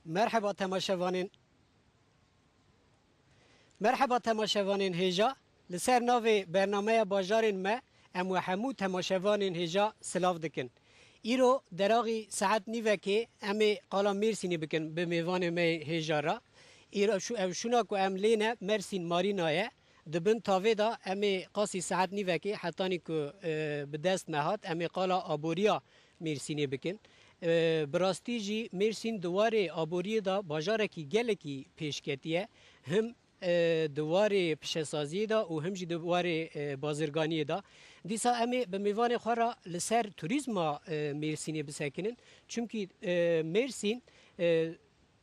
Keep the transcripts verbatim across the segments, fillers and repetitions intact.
Merheba temaşevanên. Merheba temaşevanên hêja. Li ser navê bernameya bajarên me, em we hemû temaşevanên hêja silav dikin. Îro deraxî saet nîvekê em ê qala Mêrsînê bikin bi mêvanê me hêja re. Îro şû-, ev şûna ku em lê ne Mersîn Marîna ye. Di bin tavê de em ê qasî saet nîvekê hetanî ku, e, bi dest me hat, em ê qala aboriya Mêrsînê bikin. E, bi rastî jî Mêrsîn di warê aboriyê de bajarekî gelekî pêşketî ye. Him, e, di warê pişesaziyê de û him jî di warê, e, bazirganiyê de. Dîsa em ê bi mêvanê xwe re li ser turîzma, e, Mêrsînê bisekinin. Çimkî, e, Mêrsîn, e,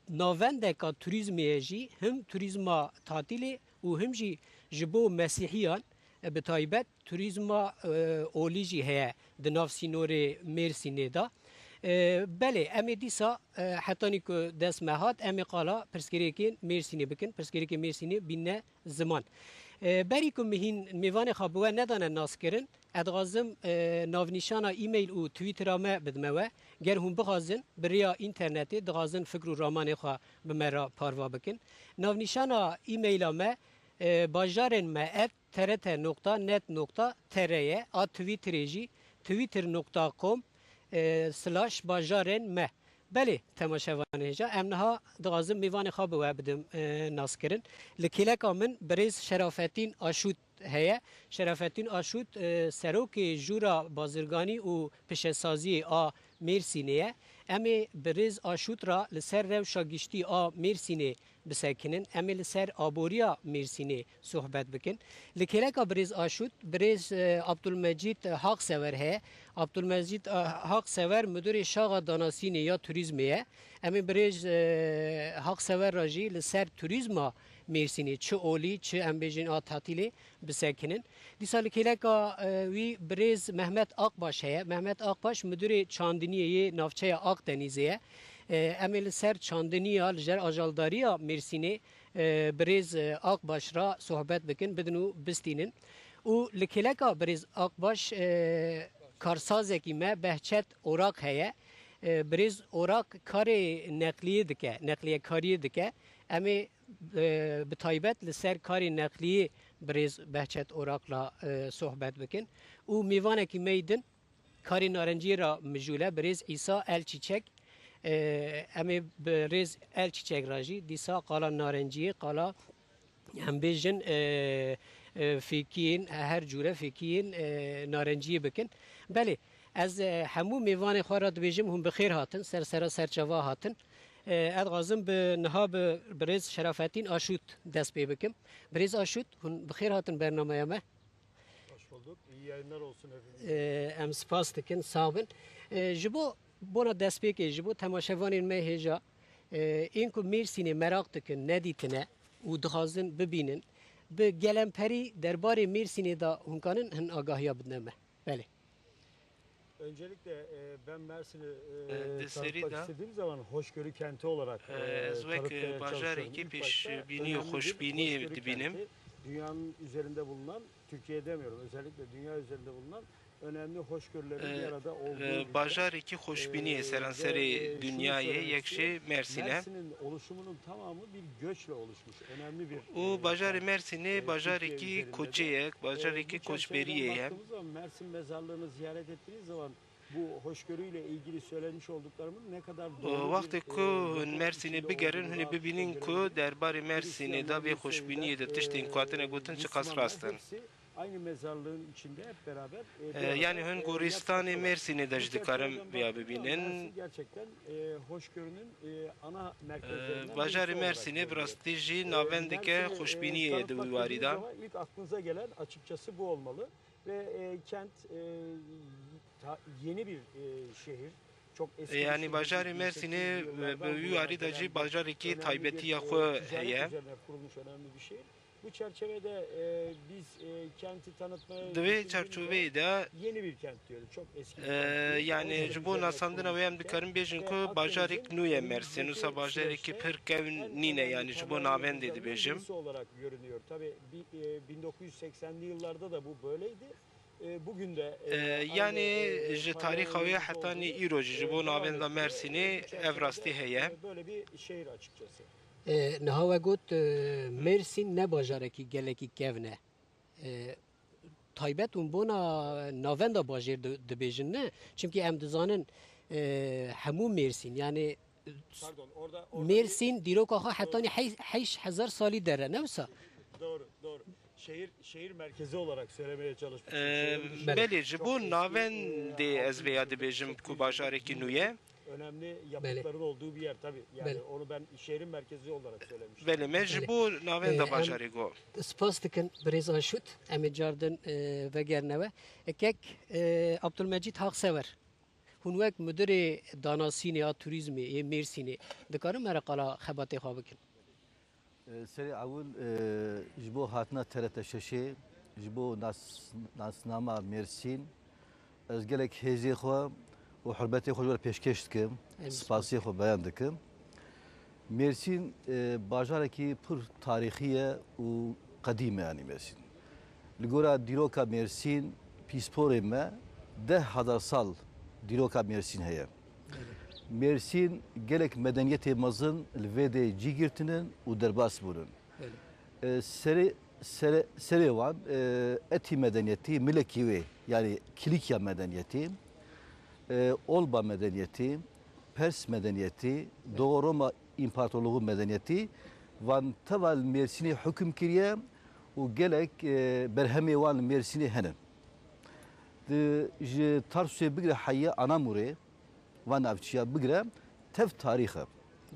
navendeka turîzmê ye jî, him turîzma tatîlê û him jî ji bo mesîhiyan, e, bi taybet turîzma, e, olî jî heye di nav sînorê Mêrsînê de. E, belê, em ê dîsa, e, hetanî ku dest me hat, em ê qala pirsgirêkên Mêrsînê bikin, pirsgirêkê Mêrsînê bîne ziman. E, berî ku min hîn mêvanê xwe bi we nedane naskirin, ez dixwazim, e, navnîşana e-mail û Twittera me bidime we. Ger hûn bixwazin, bi rêya înternetê dixwazin fikr û ramanê xwe bi me re parva bikin. Navnîşana e-maila me, e, bajarên me et T R T nokta net nokta T R ye, a Twitterê jî twitter nokta com, e, slash bajarên me. Belê, temaşevanê hêja, em niha dixwazim mêvanê xwe bi we bidim, e, naskirin. Li kêleka min birêz Şerafetîn Aşût heye. Şerafetîn Aşût, e, serokê Jûra Bazirganî û Pişesaziyê a Mêrsînê ye. Em ê birêz Aşût re li ser rewşa giştî a Mêrsînê bisekinin. Em ê li ser aboriya Mêrsînê sohbet bikin. Li kêleka birêz Aşût, birêz, e, Abdulmecîd Haksever heye. Abdulmecîd, e, Haksever, midûrê şaxa danasînê ya turîzmê ye. Em ê birêz, e, Haksever re jî li ser turîzma Mêrsînê, çi olî, çi em bêjin a tatîlê bisekinin. Dîsa li kêleka, e, wî birêz Mehmet Akbaş heye. Mehmet Akbaş, midûrê çandiniyê yê navçeya Akdenîzê ye. E, em ê li ser çandiniya li jer ajaldariya Mêrsînê, e, birêz, e, Akbaş re sohbet bikin, bidin û bistînin. Û li kêleka birêz Akbaş, e, karsazekî me Behçet Orak heye. E, birêz Orak karê neqliyê dike, neqliyekariyê dike. Em ê, e, bi taybet li ser karê neqliyê birêz Behçet Orak'la, e, sohbet bikin. Û mêvanekî me yê din karê narenciyê re mijûl e, birêz Îsa El Çîçek. E, em ê bi rêz El Çîçek re jî dîsa qala narenciyê, qala em bêjin, e, e, fêkiyên, her cûre fêkiyên, e, narenciyê bikin. Belê, ez, e, hemû mêvanê xwe re dibêjim, hûn bi xêr hatin, ser sera serçava hatin. E, ez dixwazim bi niha bi birêz Şerafetîn Aşût dest pê bikim. Birêz Aşût, hûn bi xêr hatin bernameya me. Hoş bulduk. İyi yayınlar olsun hepimize. E, em spas dikin, sağ bin. E, ji bo bona destpêkê, ji bo temaşevanên me hêja, e, ên ku Mêrsînê meraq dikin, nedîtine û dixwazin bibînin, bi gelemperî derbarê Mêrsînê de hûn kanin hin agahiya bidine me. Belê. Öncelikle, e, ben Mersin'i, e, Di serî tanıtmak de, istediğim zaman hoşgörü kenti olarak, e, e, ez wek, e, tanıtmaya çalışıyorum. Bajarekî pêşbînî û hoşbînî dibînim. Dünyanın üzerinde bulunan, Türkiye demiyorum, özellikle dünya üzerinde bulunan önemli hoşgörülerin bir arada olduğu bir yer. E, bajarekî xoşbînî ye seranserê dinyayê, yek jî Mersîn e. Mersin'in oluşumunun tamamı bir göçle oluşmuş. Önemli bir, û bajarê Mersînê bajarekî koçê ye, bajarekî koçberiyê ye. Mersin mezarlığını ziyaret ettiğiniz zaman bu hoşgörüyle ilgili söylenmiş olduklarımın ne kadar doğru bir, e, gerçekçi olduğunu anlıyorsunuz. Wextê ku hûn Mersînê bigerin, hûn ê bibînin ku derbarê Mersînê de vê xoşbîniyê de tiştên ku hatine gotin çiqas rast in. Aynı mezarlığın içinde hep beraber, e, bir arada, e, yaşadılar. E, yanî hûn goristanê Mersînê de jî dikarin vêya bibînin. Bu çerçevede Mersin gerçekten, e, hoşgörünün, e, ana merkezlerinden birisi olarak görülüyor. E, bajarê Mersînê bi rastî jî navendeke xoşbîniyê ye di wî warî de. Mersin deyince tabii bu, e, Mersin mezarlığı diyoruz ama ilk aklınıza gelen açıkçası bu olmalı. Ve, e, kent, e, ta-, yeni bir, e, şehir. Çok eski bir şehir değil. Yanî bajarê Mersînê, e, bi wî warî de jî bajarekî taybetî ya xwe heye. Bin dokuz yüz seksen yıllarda, e, bin dokuz yüz seksen yıllarda, e, ticaret üzerine kurulmuş önemli bir şehir. Bu çerçevede, e, biz, e, kenti tanıtmaya gittiğimiz zaman yeni bir kent diyoruz. Çok eski bir kent değil. E, yanî ji bo nasandina wê em dikarin bêjin ku bajarek nû ye Mersîn, wisa bajarekî pir kevn nîne, yanî ji bo navendê dibêjim. Birisi olarak görünüyor. Tabii, bi-, e, bin dokuz yüz seksenli yıllarda da bu böyleydi. E, bugün de, e, Ee, aynı, yani e, ji tarîxa wê hetanî îro jî ji bo navenda Mersînê ev rastî heye. Böyle bir şehir açıkçası. E, niha we got, e, Mêrsîn ne bajarekî gelekî kevn e. E, taybet hûn bona navenda bajêr di- dibêjin, ne? Çimkî em dizanin, e, hemû Mêrsîn, yani Pardon, orada, orada Mêrsîn dîroka xwe hetanî hey- heyş hezar salî dere, ne wisa? Doğru, doğru. Şehir şehir merkezi olarak söylemeye çalışmıştım. Ee, Şehrin dışında Belê, çok ji eski, bo e, navendê ez vê ya altın dibêjim ku yüzyıl bajarekî nû ye. Önemli yapıtların olduğu bir yer tabii. Yani Belê. Onu ben şehrin merkezi olarak söylemiştim. Belê, me ji bo navenda Ee, em- bajarê got. Spas dikin birêz Aşût, em ê cardin e, vegerine we. E, Kek e, Abdulmecîd Haqsewer, hûn wek mudirê danasînê a turîzmê yê Mêrsînê, dikarin me re qala xebatê xwe bikin? Serê ewil, e, ji bo hatina T R T şeşê, ji bo nas- nasnama Mêrsîn, ez gelek hêzê xwe û hurmetê xwe ji we re pêşkêş dikim. Em Spasiyê xwe beyan dikim. Mêrsîn, e, bajarekî pir tarîxî ye û qedîm e, yanî Mêrsîn. Li gora dîroka Mêrsîn, pîsporê me deh hezar sal dîroka Mêrsîn heye. Mêrsîn gelek medeniyetê mezin li vê dê cî girtinin û derbas bûnin. Belê. E, serê, sere, serê wan, e, Etî medeniyetî, milekî wê, yani Kilikya medeniyetî, e, Olba medeniyetî, Pers medeniyetî, Doğu Roma İmparatorluğu medeniyetî, van teva li Mêrsînê hukm kiriye û gelek, e, berhemê wan li Mêrsînê hene. Di, ji Tarsusê bigire heya Anamurê, van navçiya bigire, tev tarîx e.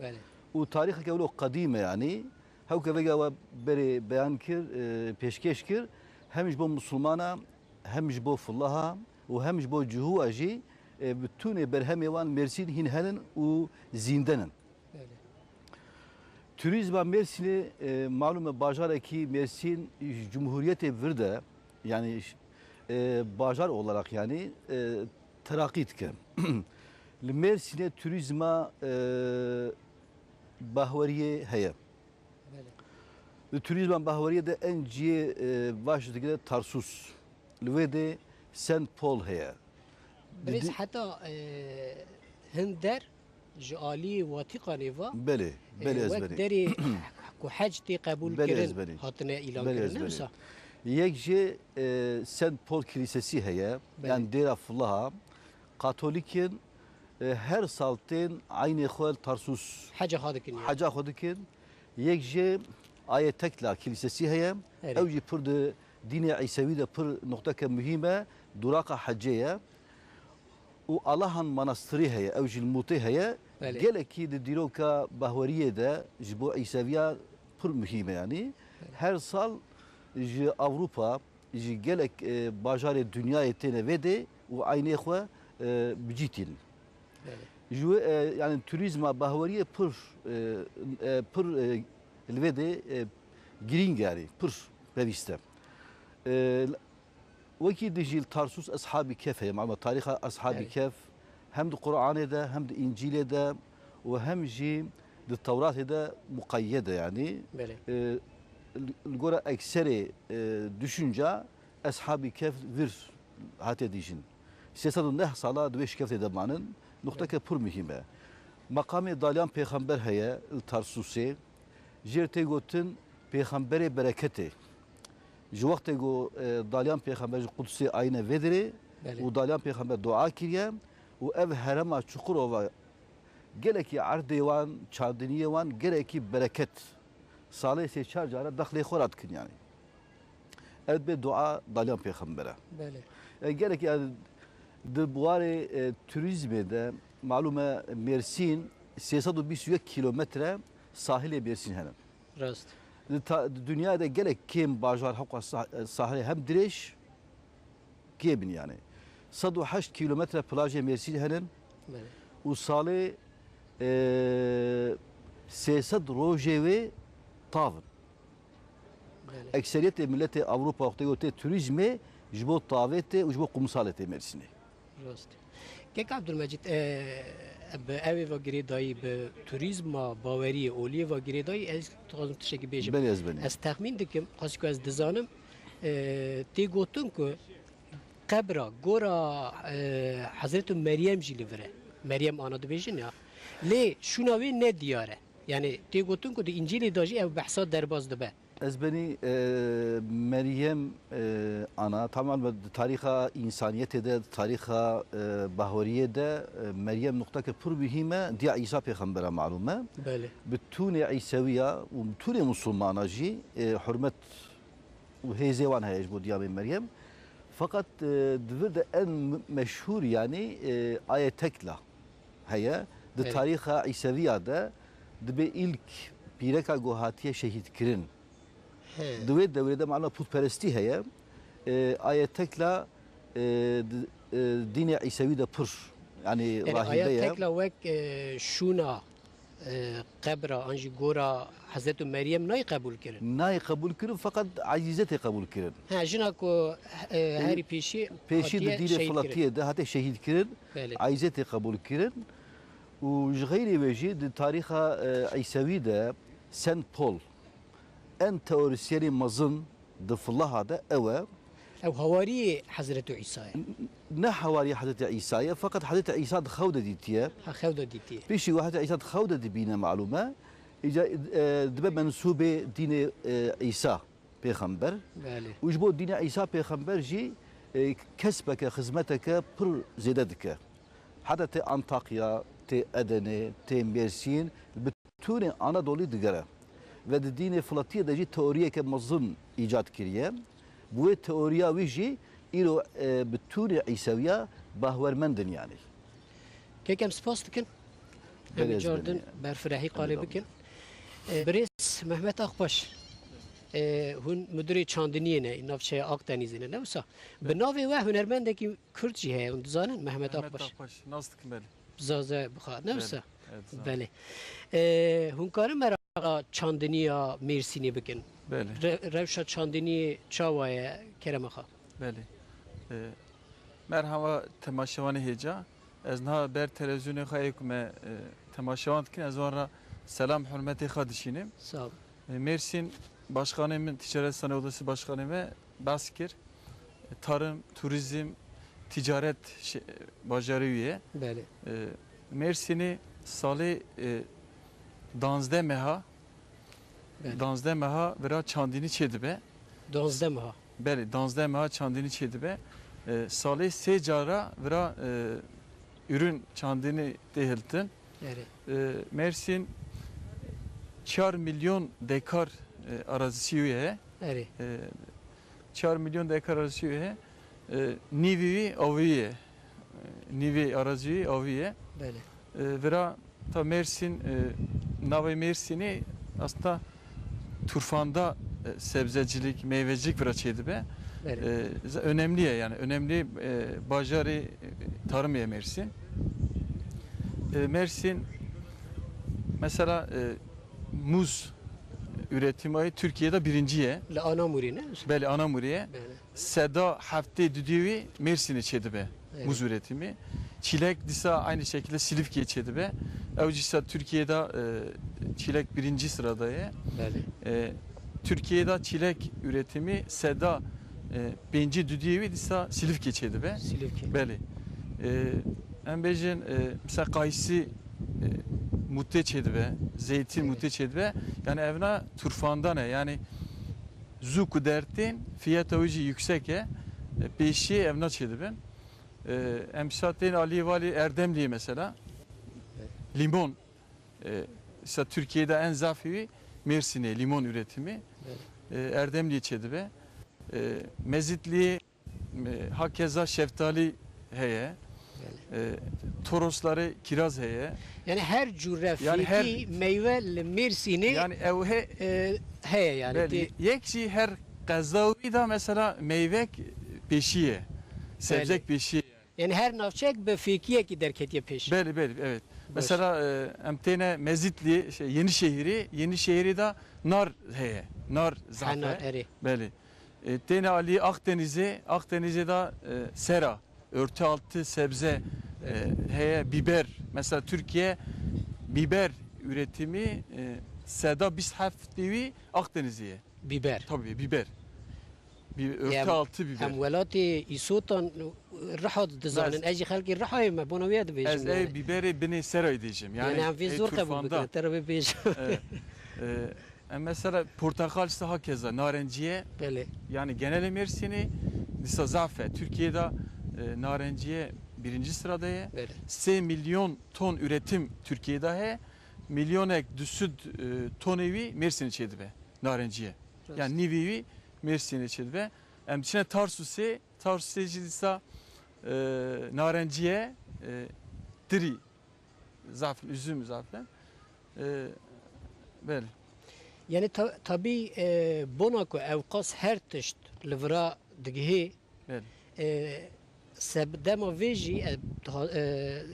Belê. Û tarîxeke wilo qedîm e, yanî hewke vega we berê beyan kir, e, pêşkêş kir, hem ji bo misilmana, hem ji bo filaha û hem ji bo cihûa jî, e, bi tûnê berhemê wan Mêrsîn hîn henin û zînde nin. Belê. Turîzma Mêrsînê, e, malûm e, bajarekî Mêrsîn ji Cumhuriyetê vir de, yani, e, bajar olarak, yani, e, teraqî dike. Li Mêrsînê turîzma, e, bahweriyê heye. Belê. Li turîzma bahweriyê de en cihê, e, baş digire Tarsus. Li wê de Saint Paul heye. Birêz Di- heta e, hinder ji alî Watîkanê va Belê, e, belê ez wek berê. derê ku hec tê qebûl Belê ez kirin berê. hatine îlan Belê kirin, ez ne berê. wisa? Yek jê, e, Saint Paul Kilisesi heye, Belê. yani dêra filaha, Katolîk in, e, her sal tên aynê xwe li Tarsus Heca xwe dikin ya. heca xwe dikin. Yek jê Ayê Tekla Kilisesi heye, Erê. Ew jî pir di dînê Îsewî de pir nuqteke muhîm e, duraqa hecê ye. Û Alahan Manastirî heye, ew jî li Mûtê heye. Belê. Gelekî di dîroka bahweriyê de ji bo Îseviya pir muhîm e, yanî. Her sal ji Ewropa, ji gelek, e, bajarê dinyayê têne vê dê û eynê xwe, e, bi cî tînin. Belê. Ji wê, e, yani turîzma bahweriyê pir, e, e, pir, e, li vê dê, e, girîng e, yani pir pevîst e. E, wekî di jî li Tarsus Eshabî Kef heye. Malûm e, tarîxa Eshabî Evet. Kef hem di Quranê de, hem di Încîlê de û hem jî di Tewratê de muqeyyed e, yani. Belê. E, li, li gora ekserê, e, düşünce Eshabî Kef vir hate dîjin. Sê sed û neh sala di wê şikeftê de manin. Nuqteke pir muhîm e. Meqamê Dalyan Pêxember heye li Tarsusê. Jêr tê gotin Pêxemberê Bereketê. Ji wextê ku, e, Dalyan Pêxember ji Qudusê ayine vê dirê Belê. û Dalyan Pêxember dua kiriye û ev herema Çukurova gelekî erdê wan, çandiniyê wan gelekî bereket. Salê sê çar cara dexlê xwe ra dikin yani. Ev bê dua Dalyan Pêxember e. Belê. E, gelek ya di buwarê, e, turîzmê de malûm e Mêrsîn sê sed û bîst û yek kîlometre sahilê Mêrsîn hene. Rast. Di ta- di dinyayê de gelek kêm bajar hewqa sah- sahilê hem dirêj kêm in yani. Sed û heşt kîlometre plajê Mêrsîn hene Belê. û salê, e, sê sed rojê wê tav in. Belê. Ekseriyetê miletê Ewropa wextê ku tê turîzmê ji bo tavê tê û ji bo qumsalê tê Mêrsînê. Rast. Kek Abdulmecîd, e, bi evê ve girêdayî, bi turîzma baweriyê, oliyê ve girêdayî, ez dixwazim tiştekî bêjim. Belê ez benî. Ez texmîn dikim, qasî ku ez dizanim, e, tê gotin ku qebra, gora, e, Hezretî Meryem jî li vir e. Meryem Ana dibêjin ya. Lê şûna wê ne diyar e. Yani tê gotin ku di Încîlê de jî ev behsa derbas dibe. Ez benî, e, Meryem, e, Ana, tamam, di tarîxa însaniyetê de, di tarîxa, e, bahoriyê de, e, Meryem nuqteke pir muhîm e, diya Îsa pêxembera malûm e. Belê. Bi tûnê Îsewiya û bi tûnê Musulmana jî, e, hurmet û hêzê wan heye ji bo diyamê Meryem. Feqet, e, di vir de en meşhûr, yanî, e, Aye Tekla heye. Di Evet. tarîxa Îseviya de dibê îlk pîreka ku hatiye şehîdkirin. He. Di wê dewrê de mala pûtperestî heye. E, Aye Tekla, e, di, e, dînê Îsewî de pir, yanî Yani rahîbe Aye ye. Tekla wek, e, şûna e, qebra an jî gora Hezretî Meryem nayê qebûl kirin. Nayê qebûl kirin, feqet Ezîze tê qebûl kirin. Ha, jina ku, e, E, herî pêşî pêşî di hatiye dîrê şehîd kirin. Filatiyê de hate şehîd kirin. Belê. Ezîze tê qebûl kirin. Û ji xeyrê wê jî di tarîxa, e, Îsewî de Saint Paul en teorisyenê mezin di filaha de ew e. Ew hawariyê Hezretî Îsa ye. Ne hawariyê Hezretî Îsa ye, feqet Hezretî Îsa di xew de dîtiye. Ha, xew de dîtiye. Piştî ku Hezretî Îsa di xew de dibîne, malûm e. Îca, e, dibe mensûbê dînê, e, Îsa pêxember. Belê. Û ji bo dînê Îsa pêxember jî, e, kesbeke, xizmeteke pir zêde dike. Heta tê Antakya, tê Edenê, tê Mêrsîn, bi tûnê Anadolî digere. Ve di dînê Filatiyê de jî teoriyeke mezin îcat kiriye. Bi wê teoriya wî jî îro, e, bi tûnê Îsewiya bahwermend in, yanî. Kek, em spas dikin. Em Belê, car din belê. Berfirehî qalê Belê. bikin. E, birêz Mehmet Akbaş, e, hûn mudirê çandiniyê ne, navçeya Akdenîzê ne, ne wisa? Bi Belê. navê we hunermendekî Kurd jî heye, hûn dizanin, Mehmet Mehmet Akbaş. Akbaş, nas dikim, belê. Zaze bixwe, ne Belê, wisa? Evet, zaze. Belê. E, hûn karin meraqa çandiniya Mêrsînê bikin? Belê. Re-, rewşa çandiniyê çawa ye, kerema xwe? Belê. E, merhaba temaşevanê hêja. Ez niha ber televîzyonê xwe yê ku me, e, temaşevan dikin, ez wan re selam hurmetê xwe dişînim. Sağ ol. E, Mêrsîn, başkanê min, Ticaret Sanayi Odası Başkanê me behs kir. E, tarım, turizm, ticaret şe-, bajarê wî ye. Belê. E, Mêrsînê salê, e, danzdeh meha, Belê. danzdeh meha vira çandinî çêdibe. Danzdeh meha. Belê, danzdeh meha çandinî çêdibe. E, salê sê cara vira, e, ürün çandinî tê hiltin. Erê. E, Mêrsîn çar milyon dekar, e, arazisi wî heye. Erê. E, çar milyon dekar arazisi wî heye. E, nîvî wî avî ye. E, nîvê arazî wî avî ye. Belê. E, vira ta Mêrsîn, e, navê Mêrsînê aslında turfanda, e, sebzecilik, meyvecilik vira çêdibe. Belê. E, z-, önemli ye yani, önemli, e, bajarê, e, tarımê ye Mêrsîn. E, Mêrsîn mesela, e, muz üretimi Türkiye'de birinci ye. Li Anamurê ne? Belê, Anamurê ye. Belê. Seda heftê dudiyê wî Mêrsînê çêdibe, Evet. muz üretimi. Çilek dîsa aynı şekilde Silifke'ye çêdibe. Ew jî dîsa Türkiye'de, e, çilek birinci sırada ye. Belê. E, Türkiye'de çilek üretimi seda, e, pêncî dudiyê wî dîsa Silifke çêdibe. Silifke. Belê. E, em bêjin, e, mesela kayısı, e, mûtê çêdibe, zeytin Evet. mûtê çêdibe. Yani evna turfandan e. Yani zû ku dertên fiyata wî jî yüksek e, e, pêşiyê evna çêdibin. E, em şa tên aliyê valî Erdemliyê mesela. Limon, e, mesela Türkiye'de en zafî wî Mêrsînê, limon üretimi. Evet. E, Erdemliyê çêdibe. E, Mezitliye, e, hakeza şeftalî heye. Belê. E, Torosları kiraz heye. Yani her cure Yani her fêkî meyve li Mêrsînê, Yani ew he e, heye yani. Belê. Tê- Yek jî her qeza wî de mesela meyvek pêşî ye. Sebzek Belê. pêşî ye. Yani her navçeyek bi fêkiyekî derketiye pêş. Belê, belê, evet. Baş. Mesela, e, em têne Mezitli, şey, Yenişehirî, Yenişehirî de nar heye. Nar zaf Henar, e. erê. Belê. E, têne alî Akdenizê, Akdenizê de, e, sera, örtü altı sebze, e, heye, biber. Mesela Türkiye biber üretimi, e, seda bîst heft wî Akdenizê ye. Biber. Tabii, biber. Bir örtü altı biber. Em welatê Îsotan Riha dizanin. Belê. Ez jî xelkê Rihayê me, bona wê dibêjim. Ez ê yani. Biberê binê serayê dêjim. Yani, yani em vê zor qebûl bikin, te re bêjim. E, e, em mesela portakal işte hakeza, narenciye. Belê. Yani genelê Mêrsînê dîsa zaf e. Türkiye'de, e, narenciye birinci sırada ye. Belê. Sê milyon ton üretim Türkiye'de he. Milyonek du sed, e, tonê wî Mêrsînê çêdibe. Narenciye. Rast. Yani nîvî wî Mêrsînê çêdibe. Em diçine Tarsusê, Tarsusê jî dîsa, e, narenciye, e, tirî zaf, üzüm zaf e. E, belê. Yani ta-, tabî, e, bona ku ewqas her tişt li vira digihê, belê, e, seb-, dema vê jî, e, ha-, e,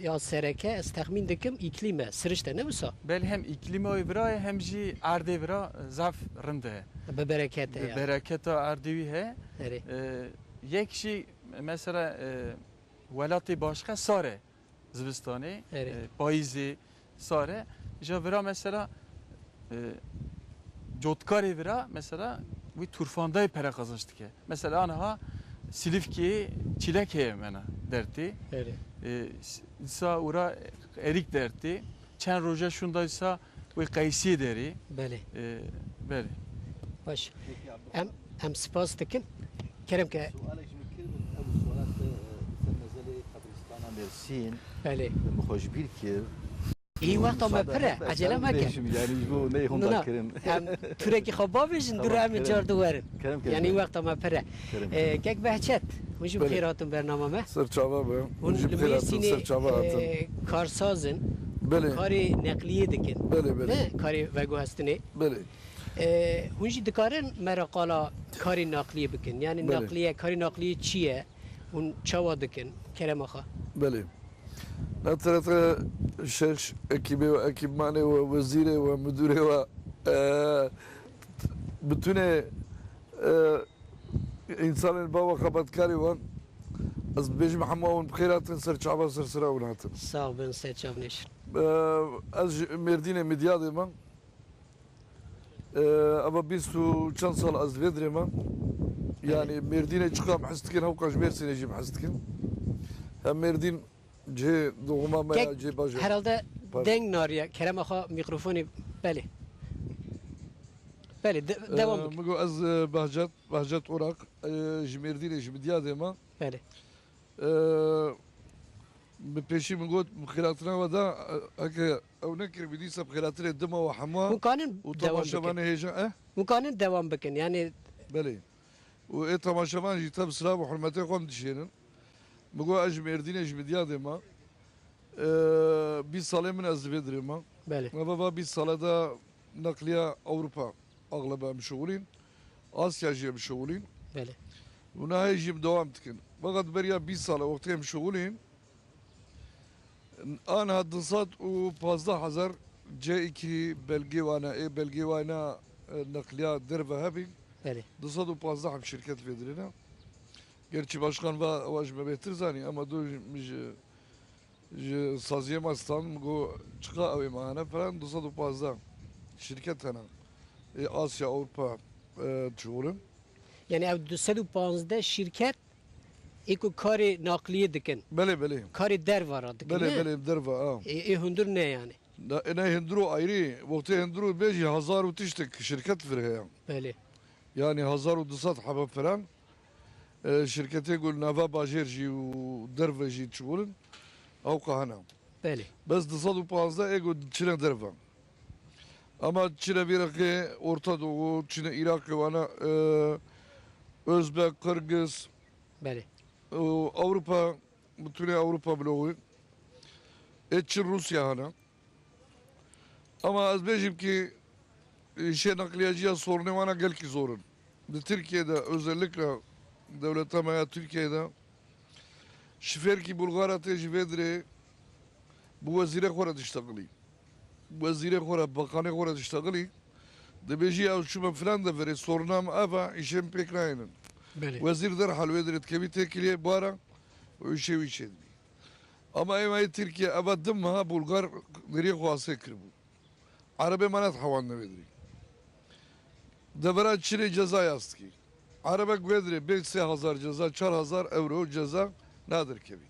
ya sereke ez texmîn dikim îklîm e, sirişt e, ne wisa? Belê, hem îklîma wê vira ye, hem jî erdê vira, e, zaf rind e. Bi bereket e. Bi ya. Bereketa erdê wî he. Erê. E, yek jî mesela, e, welatê başka sar e. Zivistanê, erê, e, payîzê, sar e. Ji vira mesela, e, cotkarê vira mesela wî turfandayê pere qazanç dike. Mesela aniha Silîfkê çîlek heye me na dertê. Erê. E, s-, dîsa ura erîk dertê. Çend roja şûnda dîsa wê qeysiyê derê. Belê. E, belê. Baş. Em, em spas dikin. Kerem ke. Sualek ji min kir, ew suala te, e, ser mezelê qebristana Mêrsîn. Belê. Min xwe ji bîr kir. Î, wexta me pir e, ecele meke. Yanî ji bo neyê hûn dakirin. Em turekî xwe bavêjin, dû re em ê car du werin. Kerem ke. Yanî wexta me pir e. Kerem ke. E, kek Behçet, hûn jî bi xêr hatin bernama me. Ser çava be. Hûn li Mêrsînê, e, karsaz in. Belê. Karê neqliyê dikin. Belê, belê. Ne, karê veguhestinê. Belê. E, hûn jî dikarin me re qala karê naqliyê bikin. Yani, belê, naqliye, karê naqliyê çi ye? Hûn çawa dikin? Kerema xwe. Belê. Na T R T şeş ekîbê we, ekîpmanê we, wezîrê we, müdürê we, e, bütünê, e, însanên ba we, xebatkarê we, ez dibêjim hemû hûn bi xêr hatin ser çava, ser sira hûn hatin. Sağ bin, ser çav neşin. E, ez ji Mêrdînê, Midyadê me. Ee, eva bîst û çend sal ez vê dirê me. Belê. Yani Mêrdînê çiqa em hez dikin, hewqa ji Mêrsînê jî em hez dikin. Hem Mêrdîn cihê doğuma me ya, cihê bajêr. Herhalde deng nariye. Kerema xwe mîkrofonê, belê. Belê, de-, ee, devam bikin. Min got ez, e, Behcet, Behcet Orak, e, ji Mêrdînê, ji Midyadê me. Belê. Ee, bi pêşî min got, bi xêratina we da, e, heke ew nekiribî, dîsa bi xêratinê dima we hema. Hûn kanin û dewam bikin. Temaşevanê hêja, eh? Hûn kanin dewam bikin, yani. Belê. Û ê temaşevan jî te bi silav û hurmetê xwe min dişênin. Min got, ez ji Mêrdînê, ji Midyadê me. Ee, bîst salê min ez di vê dirê me. Belê. Me va bîst sale de neqliya Ewropa. Axlebe em şixulîn. Asya jî em şixulîn. Belê. Û nahê jî em dewam dikin. Feqet beriya bîst sal e wextê em şixulîn. Aniha du sed û pazdeh hezar C iki belgê wana, ê belgê wana, e, neqliya derve hebî. Belê. Du sed û pazdeh heb şirket vê dirê ne. Gerçî başkan va, wa ji me bêhtir zanî, ama du ji, ji Ji saziyê me stand, min got, çiqa ew ê me hene, filan, du sed û pazdeh şirket hene. Ê Asya, Ewropa, e, çiwir in. Yani ew du sed û pazdeh şirket ê ku karê naqliyê dikin. Belê, belê. Karê derva ra dikin, belê, ne? Belê, derva, a. Ê, ê hundir ne yani. Ne, ne hundir û ayrî, wextê hundir û bêjî hezar û tiştek şirket vir heye. Belê. Yani hezar û du sed hebe filan. E, şirketê ku li nava bajêr jî û derve jî çiwir in, ewqa hene. Belê. Bes du sed û pazdeh ê ku çine derve. Ama çine vî reqê Orta Doğu, çine Iraqê wana, e, Özbek, Qirgiz, belê, û Ewropa, bütünê Ewropa bloğu. Ê çin Rusya hene. Ama ez bêjim ki, e, işê nakliyeciya sorunê wana gelkî zor in. Di Tirkiyê de özellikle dewleta me ya Tirkiyê de şifêrkî Bulgara tê ji vê dirê bi wezîrê xwe re dişteqilî. Wezîrê xwe re, bakanê xwe re dişteqilî. Dibêjî ew çûme filan deverê, soruna me ev e, îşê min pêk nayênin. Belê. Wezîr derhal wê dirê dikevî têkiliyê bara û îşê wî çêdibî. Ama êma yê Tirkiye, eva di meha Bulgar deriyê xwe asê kiribû. Erebê me nedihewandine vê dirî. Devera çinê ceza yaz dikî. Erebek wê dirê bê sê hezar ceza, çar hezar euro ceza nadir kevî.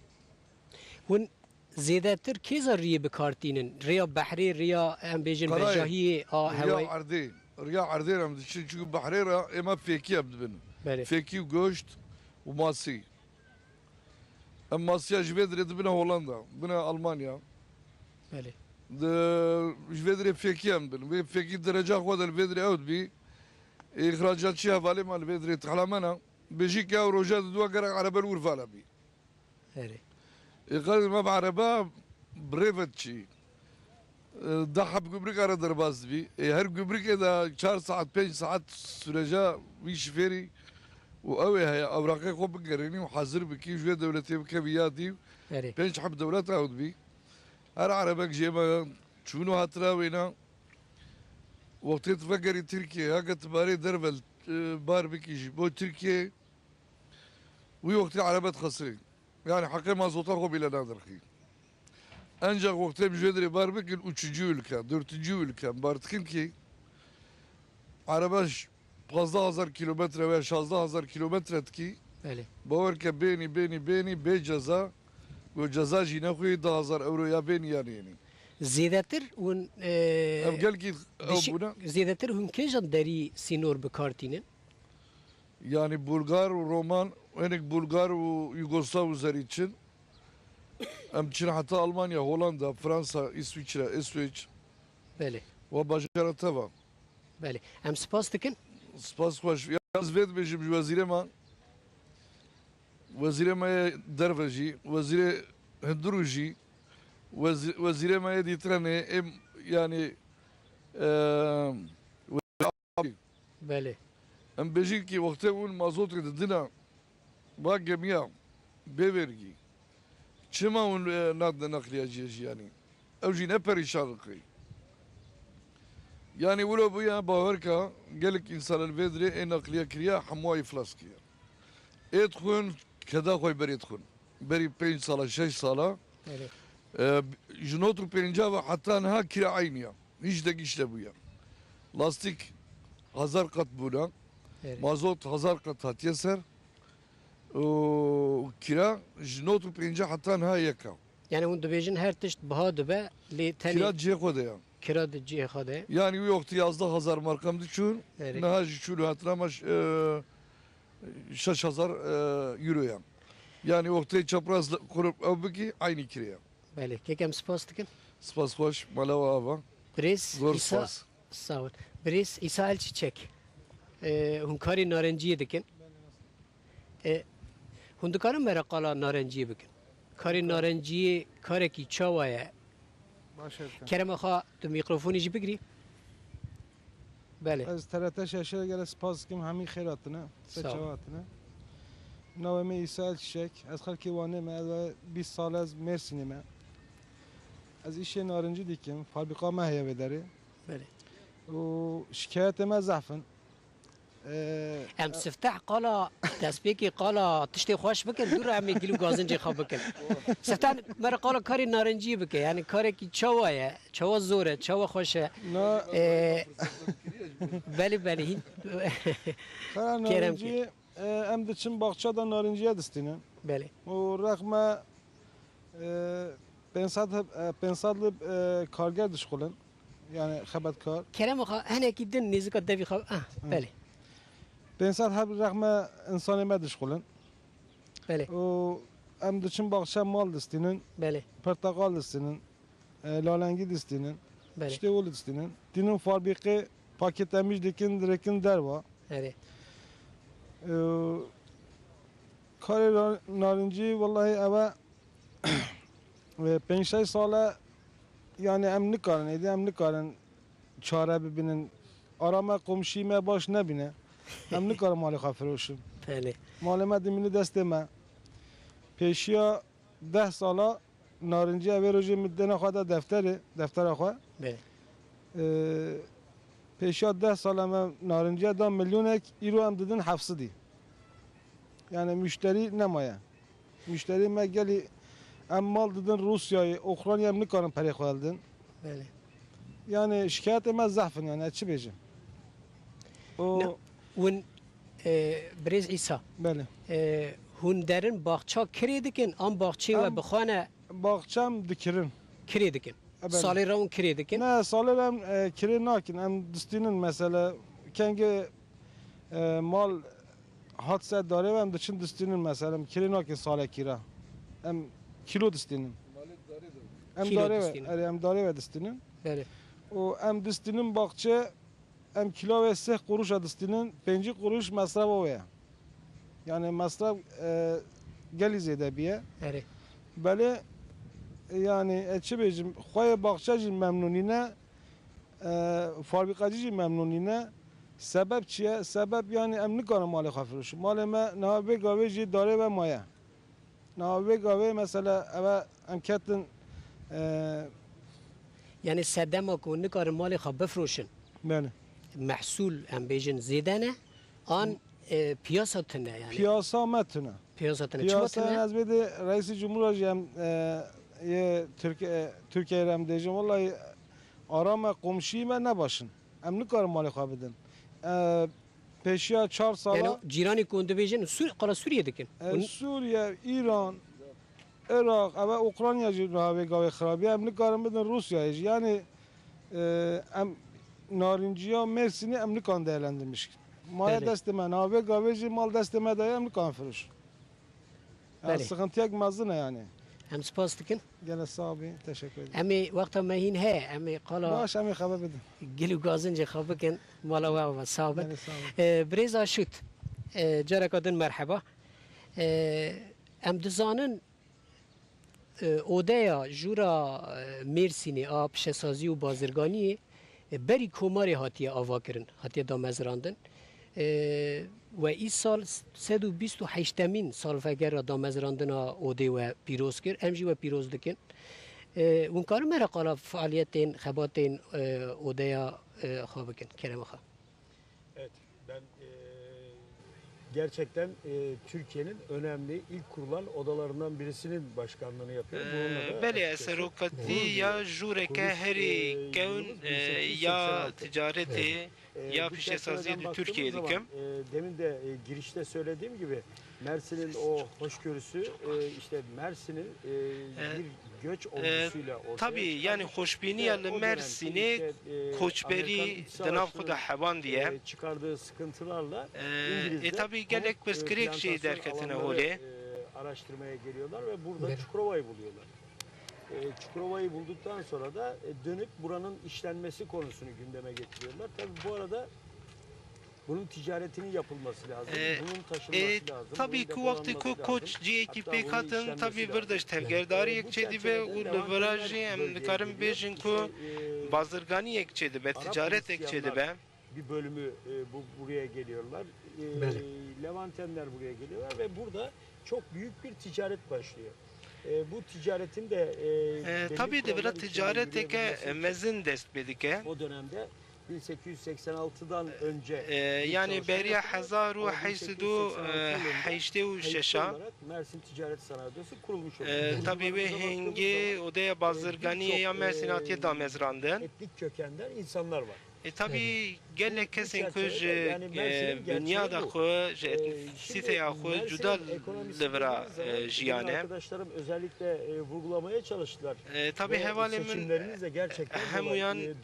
Hûn zêdetir kêza riyê bi kar tînin? Rêya behrê, rêya, em bêjin, Karayê, vejahiyê a riya hewayê? Erdê, riya erdê re em diçin, çunku behrê re ême fêkî em dibin. Belê. Fêkî û goşt û masî. Em masiya ji vê dirê dibine Hollanda, bine Almanya. Belê. Di, ji vê dirê fêkî em dibin. Vê fêkî dereca xwe de li vê dirê ew dibî. Îxracatçî hevalê me li vê dirê tihlamena. Bêjî ke ew roja di dua gerek erebe li Urfa de bî. Erê. Ê, qey me bi erebe bi rê ve diçî. E, deh heb gumruk re derbas dibî. Ê, her gumrukê de çar saet, pênc saet süreca wî şifêrî û ew ê heye, ewraqê xwe bigerînî û hazir bikî, ji wê dewletê bikevî ya dî û Erê. Pênc heb dewlet ew dibî. Her erebek jê me çûn û hatira wêna. Wextê tu vegerî Tirkiye, heke tu barê derve, e, bar bikî ji bo Tirkiye, wî wextê erebe dixesirî. Yani heqê mazota xwe bîle nadirxî. Encax wextê em ji wê dirê bar bikin, üçüncü ülke, dördüncü ülke em bar dikin ki, erebe ji pazdeh hezar kilometre veya şazdeh hezar kilometre dikî, Belê. Bawer ke bênî, bênî, bênî, bê ceza, go ceza jî nexwî, deh hezar euro ya bênî ya nênî. Zêdetir hûn, e, Ev gelkî ew dişi-, bûne. Zêdetir hûn kêjan derî sînor bi kar tînin? Yani Bulgar û Roman, hinek Bulgar û Yugoslav û zerî çin. Em çin heta Almanya, Hollanda, Fransa, Îswîçre, Îswêç. Belê. Wa bajara te va. Belê. Em spas dikin. Spas xweş. Ya ez vê dibêjim ji wezîrê me. Wezîrê me yê derve jî, wezîrê hundirû jî, wezî-, wezîrê me yê dîtirenê, êm, yani, e, Belê. Em bêjin ki wextê hûn mazotê didina va gemiya bê vergî, çima hûn, e, nadine naqliyaciyê jî yanî? Ew jî ne perîşan diqî. Yanî wilo bûye bawer ka gelek însan li vê dirê ê naqliye kiriye, hemû îflas kiriye. Ê dixwin, keda xwe berê dixwin. Berî pênc sala, şeş sala, Erê. e, ji not û pênca ve heta niha kira eynî ya. Hiç de giş nebûye. Lastîk hezar qat bûne. Erê. Mazot hezar qat hatiye ser. Û kira ji not û pênca heta niha yek e. Yani hûn dibêjin her tişt biha dibe, lê tenê Kira cihê xwe de ye. Kira di cihê xwe de ye. Yani wî wextî yazdeh hezar marka em diçûn, Erê. Niha jî çûn û hatina me ş-, e, şeş hezar, e, euro ye. Yani wextê çapraz kurup ew bikî, eynî kirê ye. Belê, kek em spas dikin. Spas xweş, mala we ava. Birêz Zor Îsa, spas. Sağ ol. Birêz Îsa Elçiçek. E, hûn karê narenciyê dikin. E, hûn dikarin me re qala narenciyê bikin. Karê narenciyê karekî çawa ye? Baş e, dikim. Kerema xwe tu mîkrofonî jî bigirî. Belê. Ez T R T şeşê gelek spas dikim, hemî xêr hatine, te Sağ ol. Çawa hatine. Navê me Îsa Elçiçek, ez xelkê Wanê me, ez bîst sal ez Mêrsînê me. Ez îşê narincî dikim, fabrîka me heye vê derê. Belê. Û şikayetê me zehf in. Ee, Em sifteh qala, destpêkê qala tiştê xweş bikin, dû re em ê gil û gazincê xwe bikin. Sifteh me re qala karê narinciyê bike, yani karekî çawa ye, çawa zor e, çawa xweş e. Na- Ee, belê, belê, hîn. Kara Kerem narinciyê, e, em diçin baxça da narinciye distînin. Belê. Û rexme, e, pênc sed heb-, e, pênc sed lib, e, karger dişxulin. Yani xebetkar. Kerem xwe, hinekî din nêzika devî xwe, ah, Hı. Belê. Pênc sed heb rexme insanê me dişxulin. Belê. Û em diçin baxçe mal distînin. Belê. Porteqal distînin. E, lalengî distînin. Belê. Tiştê wilo distînin. Tînin fabrîqê paketlemîş dikin, dirêkin derva. Erê. E, karê ra-, narincî, wellahî, ev e, e, pênc şeş sal e, yani em nikarin, êdî em nikarin çare bibînin. Ara me, komşî me baş nebîne. Em nikarin malê xwe firoşin. Belê. Malê me dimîne destê me. Pêşiya deh sala narinciya vê rojê min dêna xwe da defterê, deftera xwe. Belê. Ee, pêşiya deh sala me narinciya da milyonek, îro em didin heft sedî. Yani müşterî nemaye. Müşterî me gelî, em mal didin Rûsyayê, Ukraynayê, em nikarin perê xwe hildin. Belê. Yani şikayetê me zehf in, yani ez çi bêjim? O Ne, hûn E, Birêz Îsa, Belê. e, hûn derin baxça kirê dikin, an baxçê we Em bixwane Baxçem dikirin. kirê dikin? E, belê. Salê re hûn kirê dikin? Ne, salê re em, e, kirê nakin. Em distînin mesela. Kengê, e, mal hat ser darê ve em diçin distînin mesela. Em kirê nakin salekî re. Em kîlo distînin. Em Kîlo darê ve, distînin. erê, em darê ve distînin. Belê. Û em distînin baxçe, em kîlo ve sih quruşa distînin, pêncî quruş mesref o ye. Yani mesref, e, gelî zêde biye. Erê. Belê, yani, e, çi bêjim, xweyê baxçe jî memnûnî ne, e, fabrîkacî jî memnûnî ne. Sebep çi ye? Sebep, yani, em nikarin malê xwe firûşin. Malê me niha vê gavê jî darê ve maye. Niha vê gavê mesela eve em ketin, e, Yani sedema ku nikarin malê xwe bifroşin, Belê. mehsûl em bêjin zêde ne, an, e, piyasa tune yani. Piyasa me tune. Piyasa tune. Çima Piyasa tune? ez bê de Reîsî Cumhura jî em, e, yê Tirk-, e, Tirkiyeyê re em dêjin. Wellahî ara me, komşî me ne baş in. Em nikarin malê xwe bidin. E, pêşiya çar sala Yani cîranê ku hûn dibêjin, Sûr-, qala Sûriye dikin. E, Hûn Sûriye, Îran, Iraq, eve Ukrayna jî niha vê gavê xirabî ye. Em nikarin bidin Rûsyayê jî. Yani, e, em narinciya Mêrsînê em nikarin değerlendirmiş. Maye Belê. destê me, niha vê gavê jî mal destê me de ye, em nikarin firoş. Yani Belê. sıkıntıyek mezin e yani. Em spas dikin. Gene sağ ol, teşekkür ederim. Em ê wexta me hîn heye, em ê qala Baş, em ê xeber bidin. gil û gazincê xwe bikin, mala we ava, sağ bin. Gene sağ ol. E, Birêz Aşût, e, careka din merheba. E, em dizanin, e, odeya jûra, e, Mêrsînê a pişesazî û bazirganiyê, e, berî Komarê hatiye avakirin, hatiye damezrandin. E, we îsal sed û bîst û heştemîn salvegera damezrandina odê we pîroz kir. Em jî we pîroz dikin. E, hûn karin me re qala faaliyetên, xebatên, e, odeya, e, xwe bikin, kerema xwe. Evet, ben, e, gerçekten, e, Türkiye'nin önemli ilk kurulan odalarından birisinin başkanlığını yapıyorum. Bununla da Ee, belê, ez açıkçası serokatî gurur ya duyuyorum. jûreke Kuruluş, herî e, kewn, e, ya bin sekiz yüz seksen altı. ticaretê, Evet. E, ya bu pişesaziyê çerçeveden di baktığımız Tirkiyeyê zaman, dikim. e, demin de, e, girişte söylediğim gibi Mersin'in o hoşgörüsü, e, işte Mersin'in, e, E, bir göç e, olgusuyla ortaya tabî, çıkarmış. yani, xoşbîniya Ve li o dönemki Mersînê işte, e, koçberî Amerikan İç di nav xwe de Savaşı'nın, hevandiye. e, çıkardığı sıkıntılarla E, ê, İngilizler tabî, gelek pamuk, e, pirsgirêk jî plantasyonu derketine alanları, holê. e, araştırmaya geliyorlar ve burada Belê. Çukurova'yı buluyorlar. E, Çukurova'yı bulduktan sonra da, e, dönüp buranın işlenmesi konusunu gündeme getiriyorlar. Tabii bu arada bunun ticaretinin yapılması lazım, E, bunun taşınması e, lazım, tabî bunun ku wextê ku depolanması koç lazım. cihekî Hatta pêk bunun hatin, tabî işlenmesi vir de lazım. ji tevgerdariyek E, bu çêdibe û li çerçeveden vira jî em bölgeye dikarin geliyor. bêjin ku İşte, e, bazirganiyek çêdibe, Arap ticaretek Hristiyanlar çêdibe. bir bölümü, e, bu, buraya geliyorlar. E, Belê. Levantenler buraya geliyorlar ve burada çok büyük bir ticaret başlıyor. E, bu ticaretin de, e, E, belli tabî, di vira kurallar içinde ticareteke yürüyebilmesi için mezin dest pê dike. o dönemde bin sekiz yüz seksen altıdan önce E, bir yani çalışma beriya yapılıyor. hezar û heşt sed û heştê û şeş a. Ve bin sekiz yüz seksen altı yılında heşte olarak Mersin Ticaret Sanayi Odası kurulmuş oluyor. E, Kurulmalarımıza tabî, wê baktığımız zaman, hingê e, odeya birçok, e, bazirganiyê ya Mersîn hatiye damezrandin. Etnik kökenden insanlar var. E, tabî, Evet. gelek kesên ku ji, e, bunyada xwe, ji etnisîteya xwe cuda li vira, e, jiyane. E, tabî, hevalên min hemûyan, e,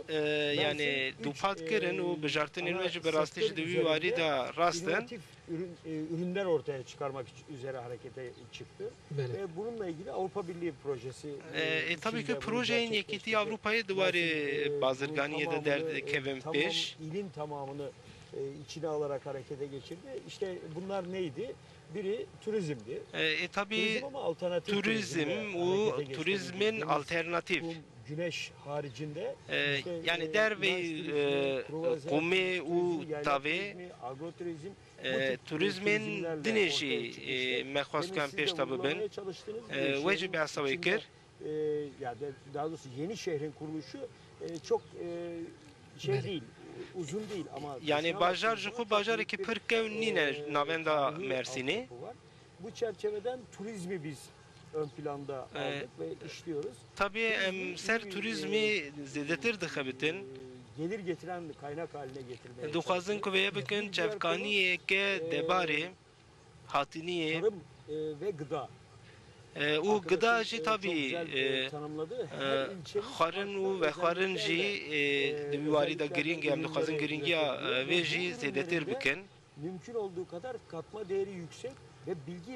e, yani, dûpat kirin û bijartinên me jî bi rastî jî di wî warî de rast in. Ürün, e, ürünler ortaya çıkarmak üzere harekete çıktı. Belê. Ve bununla ilgili Avrupa Birliği projesi, E, e, e, tabî içinde ki bunu projeyên Yekîtiya gerçekleştirdi. Ewropayê di warê, Mersin, e, e, bazirganiyê de bunun tamamını, e, derdikevin tamam pêş. ilin tamamını, e, içine alarak harekete geçirdi. İşte bunlar neydi? Biri turizmdi. E, e, tabî Turizm ama alternatif turizm turizmle û harekete geçmeye turizmên gitti. Deniz, alternatîf. kum, güneş haricinde E, işte, yani e, dervey, yay turizmi, e, kruvaze qumê û turizmi, yayla tavê, turizmi, agroturizm. E, turizmên dinê jî, e, me xwest ku em pêş de bibin. E, we jî behsa wê kir. E, ya de, daha doğrusu yeni şehrin kuruluşu, e, çok, e, şey değil, uzun değil ama Yani bajar ji xwe bajarekî pir kewn nîne navenda Mersînê. Bu çerçeveden turizmi biz ön planda aldık ve işliyoruz. Tabî em ser turizmê zêdetir dixebitin. gelir getiren kaynak haline getirmeye Dixwazin ku vê bikin çavkaniyeke debarê, hatiniyê. Tarım, e, ve gıda. E, û gıda jî tabî, e, e, xwarin û vexwarin jî, e, di wî warî de girîng e. Em dixwazin girîngiya, e, vê jî zêdetir bikin. Mümkün olduğu kadar katma değeri yüksek ve bilgi, e,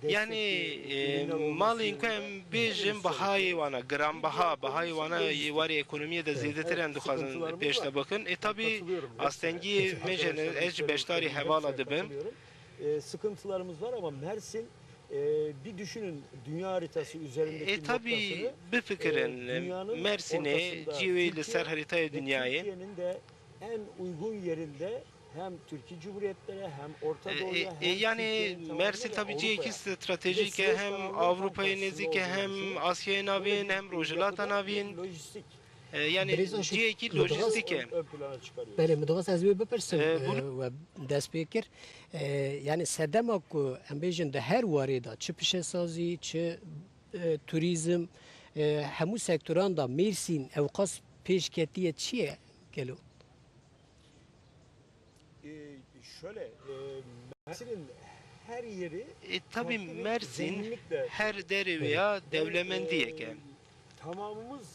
destekli. Yanî, e, malên ku em bêjin bihayê wana, giranbiha, bihayê wana yê warê ekonomiyê de zêdetir em dixwazin pêş de bikin. E, tabî astengiyê me jî ne, ez jî beşdarî hevala dibim. E, sıkıntılarımız var ama Mersin, e, bir düşünün dünya haritası üzerindeki noktasını, e, dünyanın ortasında, Türkiye'nin de en uygun yerinde hem Türkiye Cumhuriyetleri hem Orta Doğu'ya hem Türkiye'nin tamamına ve Avrupa'ya, Asya'ya, Avrupa'ya nêzîk e, hem Asya'ya nêzîk e, hem Asya'ya navîn, hem Rojhilata Navîn. Lojistik. E, yanî cihekî lojistik e. Belê, min dixwest ez wê bipirsim, e, we dest pê kir. E, yanî sedema ku em bêjin di her warê de, çi pişesazî, çi, e, turîzm, e, hemû sektoran de Mêrsîn ewqas pêş ketiye çi ye gelo? E, şöyle, e, Mersin'in her yeri farklı bir zenginlikle, e, ve, e, tamamımız,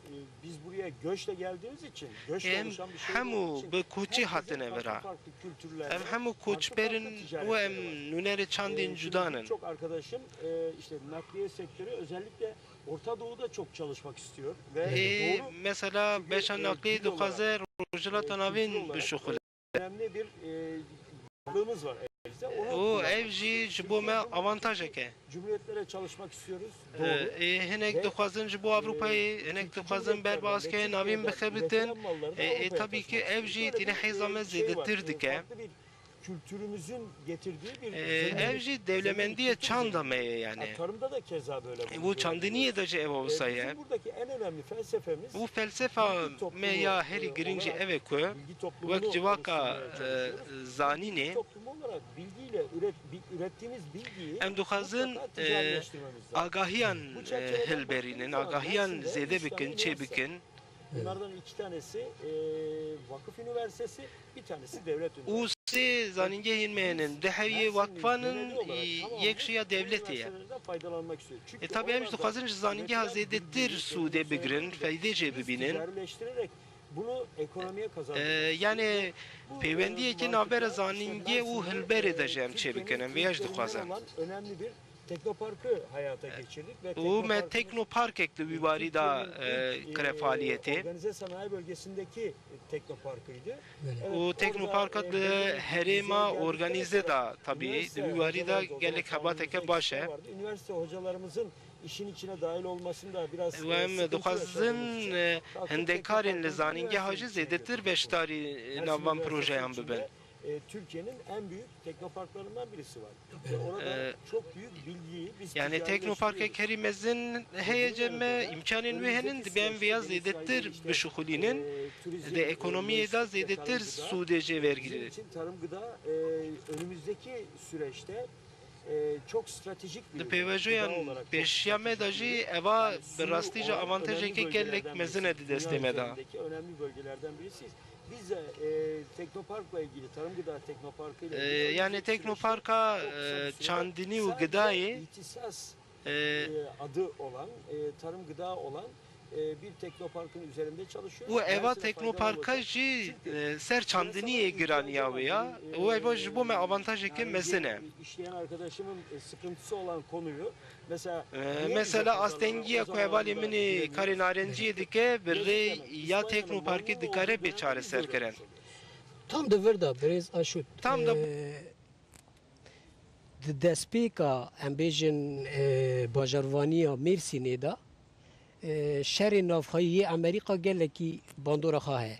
e, biz buraya göçle geldiğimiz için, göçle oluşan bir şehir olduğu için herkesin farklı farklı kültürlerle, farklı farklı ticaretleri var. Em hemû koçber in û em nûnerê çandên cuda ne. E, birçok arkadaşım, e, işte nakliye sektörü, özellikle Orta Doğu'da çok çalışmak istiyor ve doğru, çünkü, e, bilgi olarak, e, kültür olarak önemli bir, e, varlığımız var elimizde. Onu kullanmak istiyoruz. Û ev jî ji bo me avantajek e. Cumhuriyetlere çalışmak istiyoruz. Doğru. E, hinek dixwazin ji bo Avrupayê, hinek dixwazin ber bi Asyayê navîn bixebitin. E, e, tabî ki ev jî tîne hêza me zêdetir dike. Kültürümüzün getirdiği bir zenginlik. E, ev jî dewlemendiyê çanda me ye yani. Tarımda da keza böyle. E, bu çandiniyê de jî ev wisa ye. Bizim buradaki en önemli felsefemiz û felsefa me ya herî giring jî ev e ku wek civaka, e, zanînê, bilgi toplumu olarak bilgiyle üret-, bi-, ürettiğimiz bilgiyi mutlaka ticaretleştirmemiz lazım. Em dixwazin, e, agahiyan, e, hilberînin, agahiyan zêde bikin, çêbikin. Bunlardan iki tanesi, e, vakıf üniversitesi, bir tanesi devlet üniversitesi. Û sê zanîngehên me hene, du heviyê wekfan in, yek jî ya dewletê ye. E, tabî em jî dixwazin ji zanîngeha zêdetir sûdê bigirin, feydê jê bibînin. E, yani pêwendiyeke navbera zanîngeh û hilberê de jî em çêbikin, em vê ya jî dixwazin. Teknoparkı hayata geçirdik ve û me teknoparkek li wî warî de, e, kire faaliyetê. Organize sanayi bölgesindeki teknoparkıydı. Û teknoparka di herêma organize de tabî di wî warî de gelek hebateke baş e. Üniversite hocalarımızın işin içine dahil olmasında biraz, e, sıkıntı yaşadığımız için kalkıp teknoparkın üniversite içine geçtik. Mersin'in de, e, Türkiye'nin en büyük teknoparklarından birisi var. Ve orada çok büyük bilgiyi biz ticaretleştiriyoruz. E, yani teknoparkek herî mezin heye cem me, îmkanên wê hene, divê em vêya zêdetir bişuxulînin. Di ekonomiyê de zêdetir sûdê jê wergirînin. Bizim için tarım gıda, e, önümüzdeki süreçte, e, çok stratejik bir gıda olarak, çok stratejik bir ürün olarak. Di pêvajoyan me de jî eva bi rastî jî avantajeke gelek mezin e di destê me de. Dünyanın suyu olan önemli bir bölgelerden birisiyiz. Biz de, e, teknoparkla ilgili, tarım gıda teknoparkı ile ilgili, e, yani teknoparka, e, çandinî û gidayê, sadece ihtisas, e, adı olan, e, tarım gıda olan, e, bir teknoparkın üzerinde çalışıyoruz. Û eva teknoparka jî, e, ser çandiniyê giraniya wê ya. Û eva ji bo me avantajeke mezin e. Işleyen arkadaşımın, e, sıkıntısı olan konuyu, e, mesela astengiya ku hevalê min ê karê narenciyê dike, bi rê ya teknoparkê dikare bê çareserkirin. Tam di vir de, birêz Aşût, tam da, e, di destpêka, em bêjin, e, bajarvaniya Mêrsînê de, e, şerê navxweyî yê Amerîka gelekî bandora xwe heye.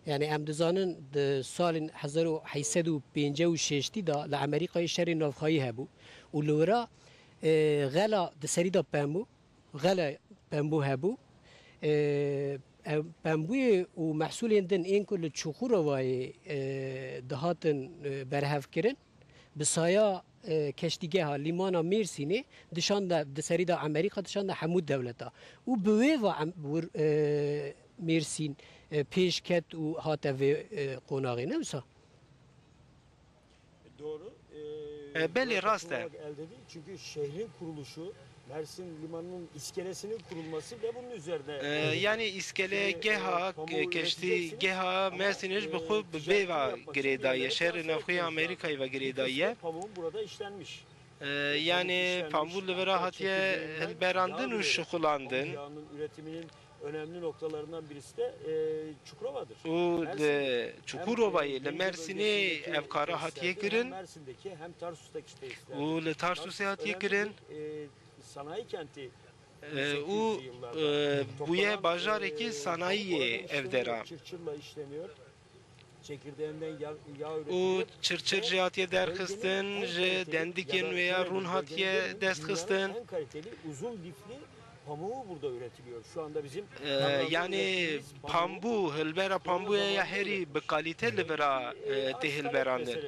Yani em dizanin di salên hezar û heyt sed û pêncî û şeştî de li Amerîkayê şerê navxweyî hebû û li wira, e, xela di serî de pembû, xela pembû hebû. E, ev pembûyê û mehsûlên din ên ku li Çuxurovayê, e, dihatin, e, berhevkirin, bi saya, e, keştîgeha lîmana Mêrsînê dişande, di serî de Amerîka dişande hemû dewleta. Û bi wê ve em, wir, e, Mêrsîn, e, pêş ket û hate vê, e, qonaxê, ne wisa? Doğru. E, belê, rast e. Çünkü şehrin kuruluşu, Mersin limanının iskelesinin kurulması ve bunun üzerine, e, yani îskelegeha, e, keştîgeha Mersînê ji bi xwe bi vê ve girêdaye. Şerê navxwe ya Amerîkayê ve girêdaye. Pamuğun burada işlenmiş. E, yani pambû li vira hatiye hilberandin û şixulandin. Yağının üretiminin önemli noktalarından birisi de, e, Çukurova'dır. Û li Çukurovayê, li Mersînê ev kara hatiye kirin. Hem Mersin'deki hem Tarsus'taki tesislerde û li Tarsusê hatiye kirin. E, sanayi kenti, e, û, e, bûye bajarekî sanayiyê ev dera. Çırçırla işleniyor. Çekirdeğinden yağ, yağ üretiliyor. Û çirçir jî hatiye derxistin, ji dendikên wê ya rûn hatiye destxistin. En kaliteli uzun lifli pamuğu burada üretiliyor. Şu anda bizim, e, yani pambû, hilbera pambûyê ya herî bi kalîte li vira, e, tê hilberandin.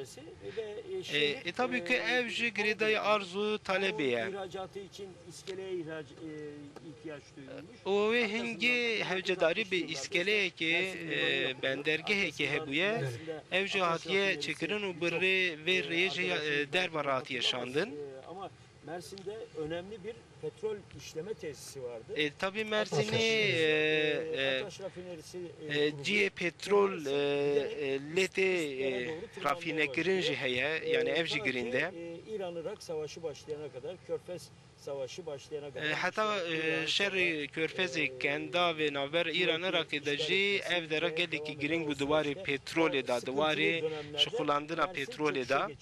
E, e, tabii ki, e, ev ji girêdayî arz û talebê ye. İhracatı için iskeleye ihrac, e, ihtiyaç Û wê hingê hewcedarî bi îskeleyekê, e, bendergehekê hebûye, ev jî hatiye çêkirin û bi rê vê rêyê jî, e, derve re hatiye şandin. Ama Mersin'de önemli bir petrol işleme tesisi vardı. E, tabî Mersînê, e, e, e, cihê petrol, e, e, lê tê, e, rafînekirin jî heye, yani ev jî girîng e. E, İran-Irak savaşı başlayana kadar Körfez E, heta, e, şerê Körfezê, e, Kendavê navber Îran Iraqê de jî ev dera gelekî girîng bû di warê petrolê de, di warê şixulandina petrolê de.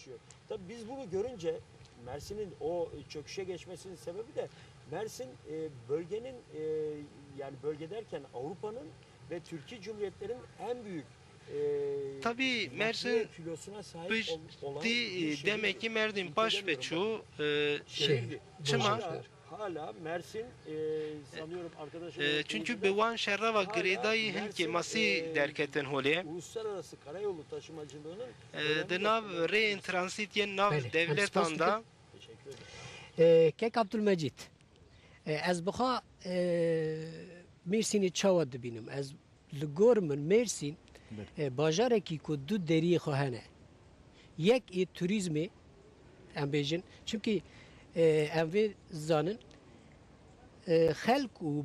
Tabii biz bunu görünce Mersin'in o çöküşe geçmesinin sebebi de Mersin, e, bölgenin, e, yani bölge derken Avrupa'nın ve Türkiye Cumhuriyetlerin en büyük Tabî Mersîn piştî demekî merdîn paş ve çû, e, çima? Hala Mersin, e, sanıyorum arkadaşım, e, çünkü bi wan şerava girêdayî hin kêmasî derketin holê. Uluslararası karayolu taşımacılığının, e, di nav rêyên transît yên nav dewletan de. E, Kek Abdulmecîd, e, ez bi xwe, e, Mêrsînê çawa dibînim? Ez Li gor min Mêrsîn, e, bajarekî ku du deriyê xwe hene. Yek ê turîzmê, em bêjin, çimkî, e, em vê zanin, e, xelk û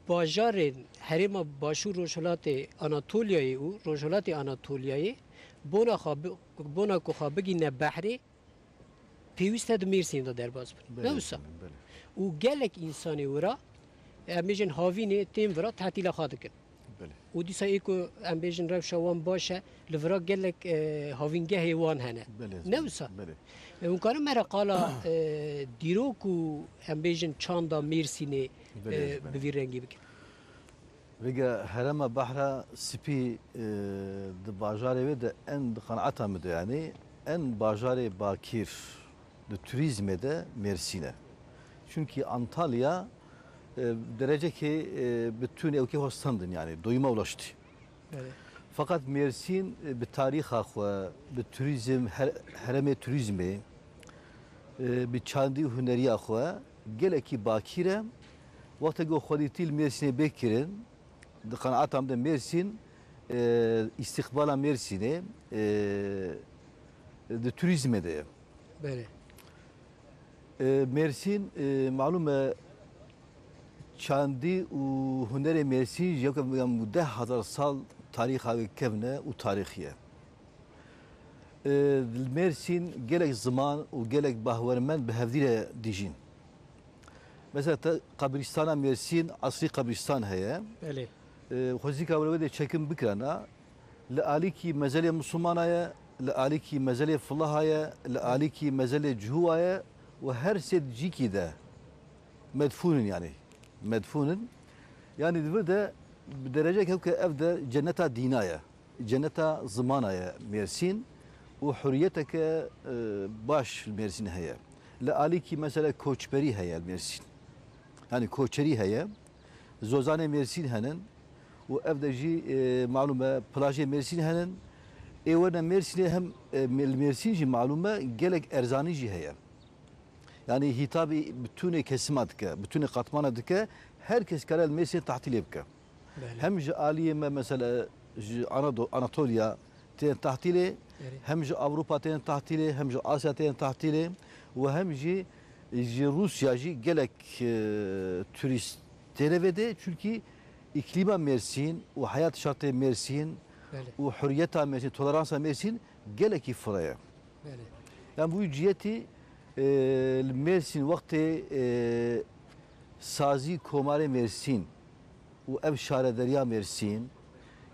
bajarên herêma Başûr Rojhilatê Anatolyayê û Rojhilatê Anatolyayê bona xwe bi-, bona ku xwe bigîne behrê, pêwîst e di Mêrsînê de derbas bin. Ne wisa? Û gelek însanê wira, em bêjin havînê tên vira tetîla xwe dikin. Û dîsa ê ku em bêjin rewşa wan baş e, li vira gelek, e, havîngehê wan hene. Ne wisa? E, hûn karin me re qala, e, dîrok û em bêjin çanda Mêrsînê, e, bi vî rengî bikin. Vêga herêma Behra Spî, e, di bajarê wê de en di qenaeta min de, yanî en bajarê bakîr di turîzmê de Mêrsîn e. Çunkî Antalya, e, derecekê, e, bi tûnê ewkê xwe standin, yanî doyuma ulaştî. Belê. Feqet Mêrsîn, e, bi tarîxa xwe, bi turîzm, her-, herêmê turîzmê, e, bi çandî û huneriya xwe gelekî bakîr e. Wextê ku xwedîtî li Mêrsînê bê kirin, di qenaeta min de Mêrsîn, e, îstîqbala Mêrsînê, e, di turîzmê de ye. Belê. E, Mêrsîn, e, malûm e, çandî û hunerê Mêrsîn ji yekem deh hezar sal tarîxa wê kevn e û tarîxî ye. E, li Mêrsîn gelek ziman û gelek bahwermend bi hevdî re dijîn. Mesela te qebrîstana Mêrsîn, esrî qebrîstan heye. Belê. E, xwezîka were wê de çekim bikirana, li alîkî mezelê Mislimana ye, li alîkî mezelê Filaha ye, li alîkî mezelê Cihûwa ye û her sê di cîkî de medfûn in, yanî medfûn in. Yanî di vir de bi derecek hewke ev de cenneta dîna ye. Cenneta zimana ye Mêrsîn û huriyeteke, e, baş li Mêrsîn heye. Li alîkî mesela koçberî heye li Mêrsîn. Yanî koçerî heye. Zozanê Mêrsîn henin û ev de jî, e, malûm e, plajê Mêrsîn henin. Ê werne Mêrsînê hem, e, li Mêrsîn jî malûm e gelek erzanî jî heye. Yanî hîtabî bitûnê kesima dike, bitûnê qatmana dike, her kes kare li Mêrsînê tahtîlê bike. Belê. Hem ji aliyê me, mesela ji Anado-, Anatolya tên tahtîlê, Erê. hem ji Ewropa tên tahtîlê, hem ji Asya tên tahtîlê û hem jî ji Rûsya jî gelek, e, turîst têne vê dê. Çunkî îklîma Mêrsîn û heyat şartê Mêrsîn Belê. û huriyeta Mêrsîn, toleransa Mêrsîn gelekî fireh e. Belê. Yan bi wî cihetî, e, li Mêrsîn wextê, e, sazî Komarê Mêrsîn û ev şarederiya Mêrsîn,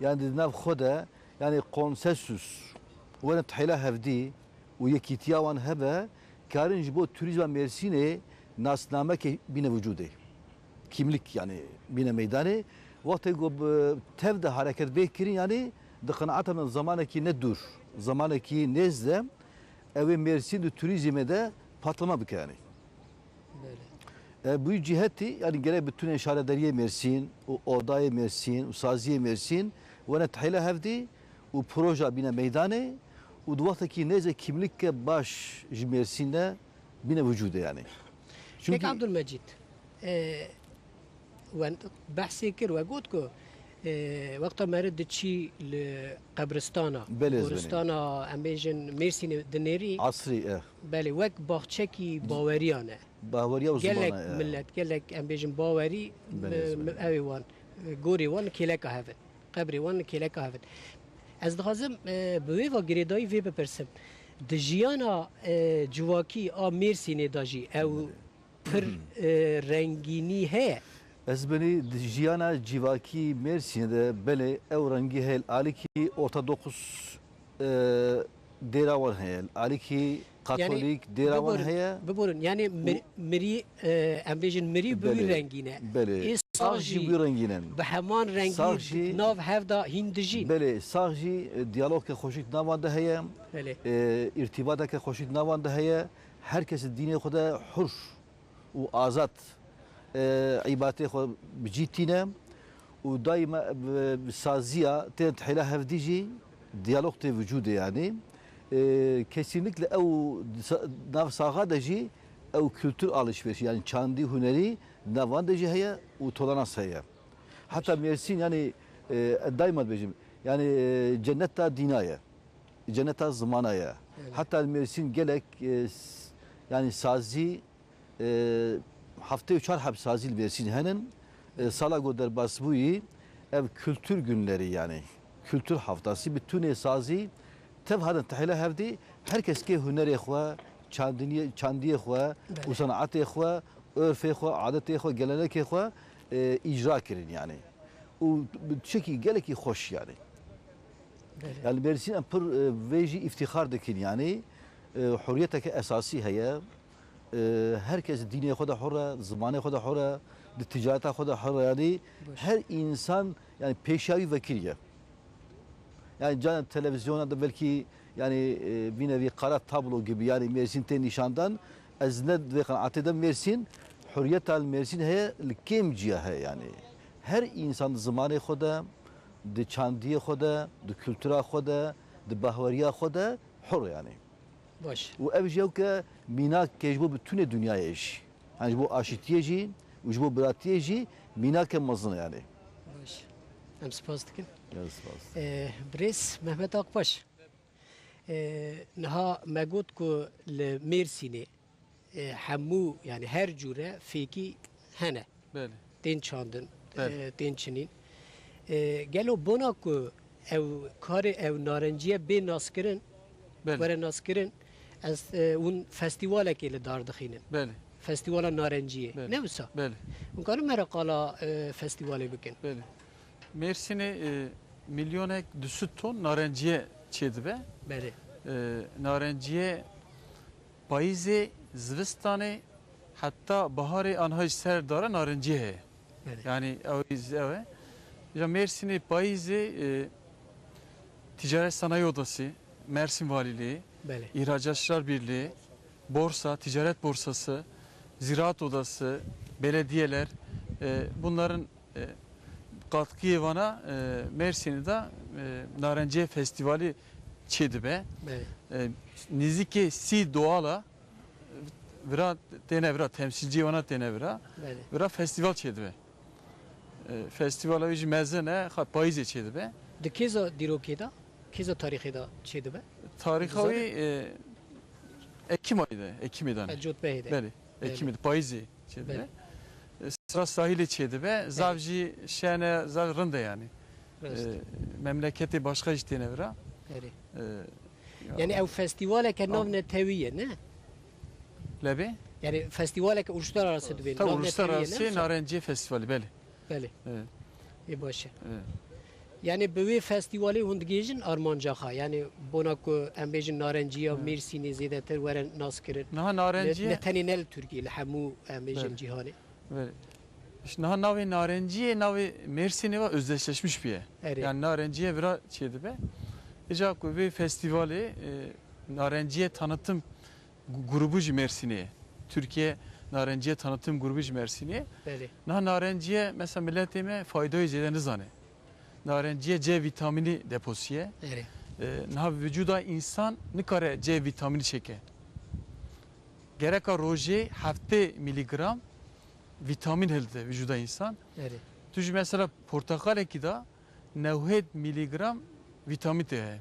yan di nav xwe de, yanî konsensus wene tihêla hevdî û yekîtiya wan hebe, karin ji bo turîzma Mêrsînê nasnamekê bîne wicûdê. Kimlik, yanî bîne meydanê. Wextê ku bi tev de hareket bê kirin, yanî di qenaeta min zamanekî ne dûr, zamanekî nêz de ew ê Mêrsîn di turîzmê de patlama bike, yanî. Belê. E, bu cihetî, yanî gerek bi tune şaredariyê Mêrsîn û odayê Mêrsîn û saziyê Mêrsîn wene tihêla hevdî û proja bîne meydanê û di wextekî nêzê kimlike baş ji Mêrsîn de bîne wicûdê, yanî. Kek Çunkî Abdulmecîd, e, we behsê kir, we got ku, e, wexta meriv diçî li qebristana, Belê, ez goristana, em bêjin Mêrsînê dinêrî. Asrî, e. Belê, wek baxçekî baweriyan e. Baweriya û Gelek zimana, e. millet, gelek, em bêjin, bawerî, Belê, mi-, ez mi-, belê. ew ê wan, e, gorê wan kêleka hev in. Qebrê wan li kêleka hev in. Ez dixwazim, e, bi wê ve girêdayî vê bipirsim. Di jiyana, e, civakî a Mêrsînê de jî ew pir, e, rengînî heye? Ez benî di jiyana civakî Mêrsînê de belê ew rengî heye. Alikî Ortodoks, e, dêra wan heye. Alikî Katolîk dêra wan heye. Biborin, yani mir-, Û mirî, e, em bêjin mirî bi wî Belê, rengî ne. belê. Ê Sax sax jî jî wî rengî ne. bi heman rengî Sax jî nav hev de hîn dijîn. Belê, sax jî, e, diyalogke xweşik navan de heye. Belê. E, îrtîbateke xweşik navan de heye. Her kes dînê xwe de hur û azad, e, îbatê xwe bi cî tîne û daîma bi, bi saziya tên tihêla hevdî jî diyalog tê vücudê, yanî. E, kesinlikle ew sa-, nav saxa de jî ew kültür alışverişi, yanî çandî hunerî navan de jî heye û tolerans heye. Heta Mêrsîn, yanî, e, daîma dibêjim, yanî, e, cenneta dîna ye, cenneta zimana ye. Evet. Heta Mêrsîn gelek, e, s-, yanî sazî E, heftê û çar heb sazî li Mêrsîn henin. E, sala ku derbas bûyî, ev kültür günleri, yani kültür haftası, bi tunê sazî tev hatin tihêla hevdî, her kes kê hunerê xwe, çandiniyê-, çandiyê xwe Belê. û sanatê xwe, örfê xwe, adetê xwe, gelenekê xwe, e, îcra kirin yani. Û bi tiştekî gelekî xweş yani. Belê. Yani Mêrsîn em pir, e, vê jî îftîxar dikin yani. E, huriyeteke esasî heye. E, her kes dînê xwe de hur e, zimanê xwe de hur e, di ticareta xwe de hur e. Yani Baş. her insan yani pêşiya wî vekirî ye. Yani canan televizyona de belkî yani, e, vîne vî qara tablo gibi yani Mêrsîn tê nîşandan. Ez ne di vê qenaatê de Mêrsîn, huriyeta li Mêrsîn heye, li kêm ciya heye yani. Her insan di zimanê xwe de, di çandiyê xwe de, di kultura xwe de, di bahweriya xwe de hur e yani. Baş. Û ev jî ew ke mînak ke ji bo bi tunê dinyayê jî. Hani ji bo aşitiyê jî û ji bo biratiyê jî mînake mezin e yani. Baş. Em spas dikin. Ez spas. Ee, birêz Mehmet Akbaş. Ee, niha me got ku li Mêrsînê, e, hemû, yani her cûre fêkî hene. Belê. Tên çandin, Belê. e, tên çinîn. E, gelo bona ku ew karê, ew narenciye bê naskirin, Belê. were naskirin, ez, e, hûn festîvalekê li dar dixînin. Belê. Festîvala narenciyê. Belê. Ne wisa? Belê. Hûn karin me re qala, e, festîvalê bikin. Belê. Mêrsînê, e, milyonek du sed ton narenciye çêdibe. Belê. E, narenciye Payîzê, zivistanê, heta biharê anha jî ser dara narenciyê heye. Belê. Yanî ew jî ew e. Ya Mêrsînê payîzê, e, Ticaret Sanayi Odası, Mersin Valiliği, Belê. İhracatçılar Birliği, borsa, ticaret borsası, ziraat odası, belediyeler, e, bunların E, katkiyê vana, e, Mêrsînê de, e, Narenciye Festivali çêdibe. Belê. E, nêzîkê sî doğala, e, vira têne vira, temsîlciyê wana têne vira. Belê. Vira festîval çêdibe. E, festîvala wî jî mezin e, xwe payîzê çêdibe. Di kêza dîrokê de, kêza tarîxê de çêdibe? Tarîxa wî, e, Ekim ayê de, Ekimê de. E, Cotbehê de. Belê, Belê. Ekimê de, payîzê çêdibe. Belê. E, sera sahîlê çêdibe, Belê. Zav jî şen e, zav rind e yanî. Rast. E, memleketê başqa jî têne vira. Erê. E, ya. Yanî ew festîvaleke nav netewî ye, ne? Lebê? Yanî festîvaleke uluslararası dibê, Tabii nav netewî ye, ne? Uluslararası narenciye festivali, belê. Belê. Evet. Ê baş e. Evet. Yanî bi wê festîvalê hûn digihîjin armanca xwe. Yanî bona ku em bêjin narenciya Mêrsînê zêdetir were naskirin. Niha narenciye Ne, ne tenê ne li Tirkiyê, li hemû em bêjin Belê. Cîhanê. Belê. Îşte niha navê narenciyê, navê Mêrsînê ve özdeşleşmiş bûye. Erê. Yani narenciye vira çêdibe. Îca ku vê festîvalê, e, narenciye tanıtım gu-, grubu jî Mêrsînê ye. Türkiye Narenciye Tanıtım Grubu jî Mêrsînê ye. Belê. Niha narenciye, mesela, miletê me faydayê zêde nizane. Narenciye C vîtamînî deposî ye. Erê. E, niha vücuda însan nikare C vîtamînî çêke. Gereka rojê heftê mîlîgram vîtamîn hilde vücuda însan. Erê. Tu jî, mesela, porteqalekî de newhed mîlîgram vîtamîn tê heye.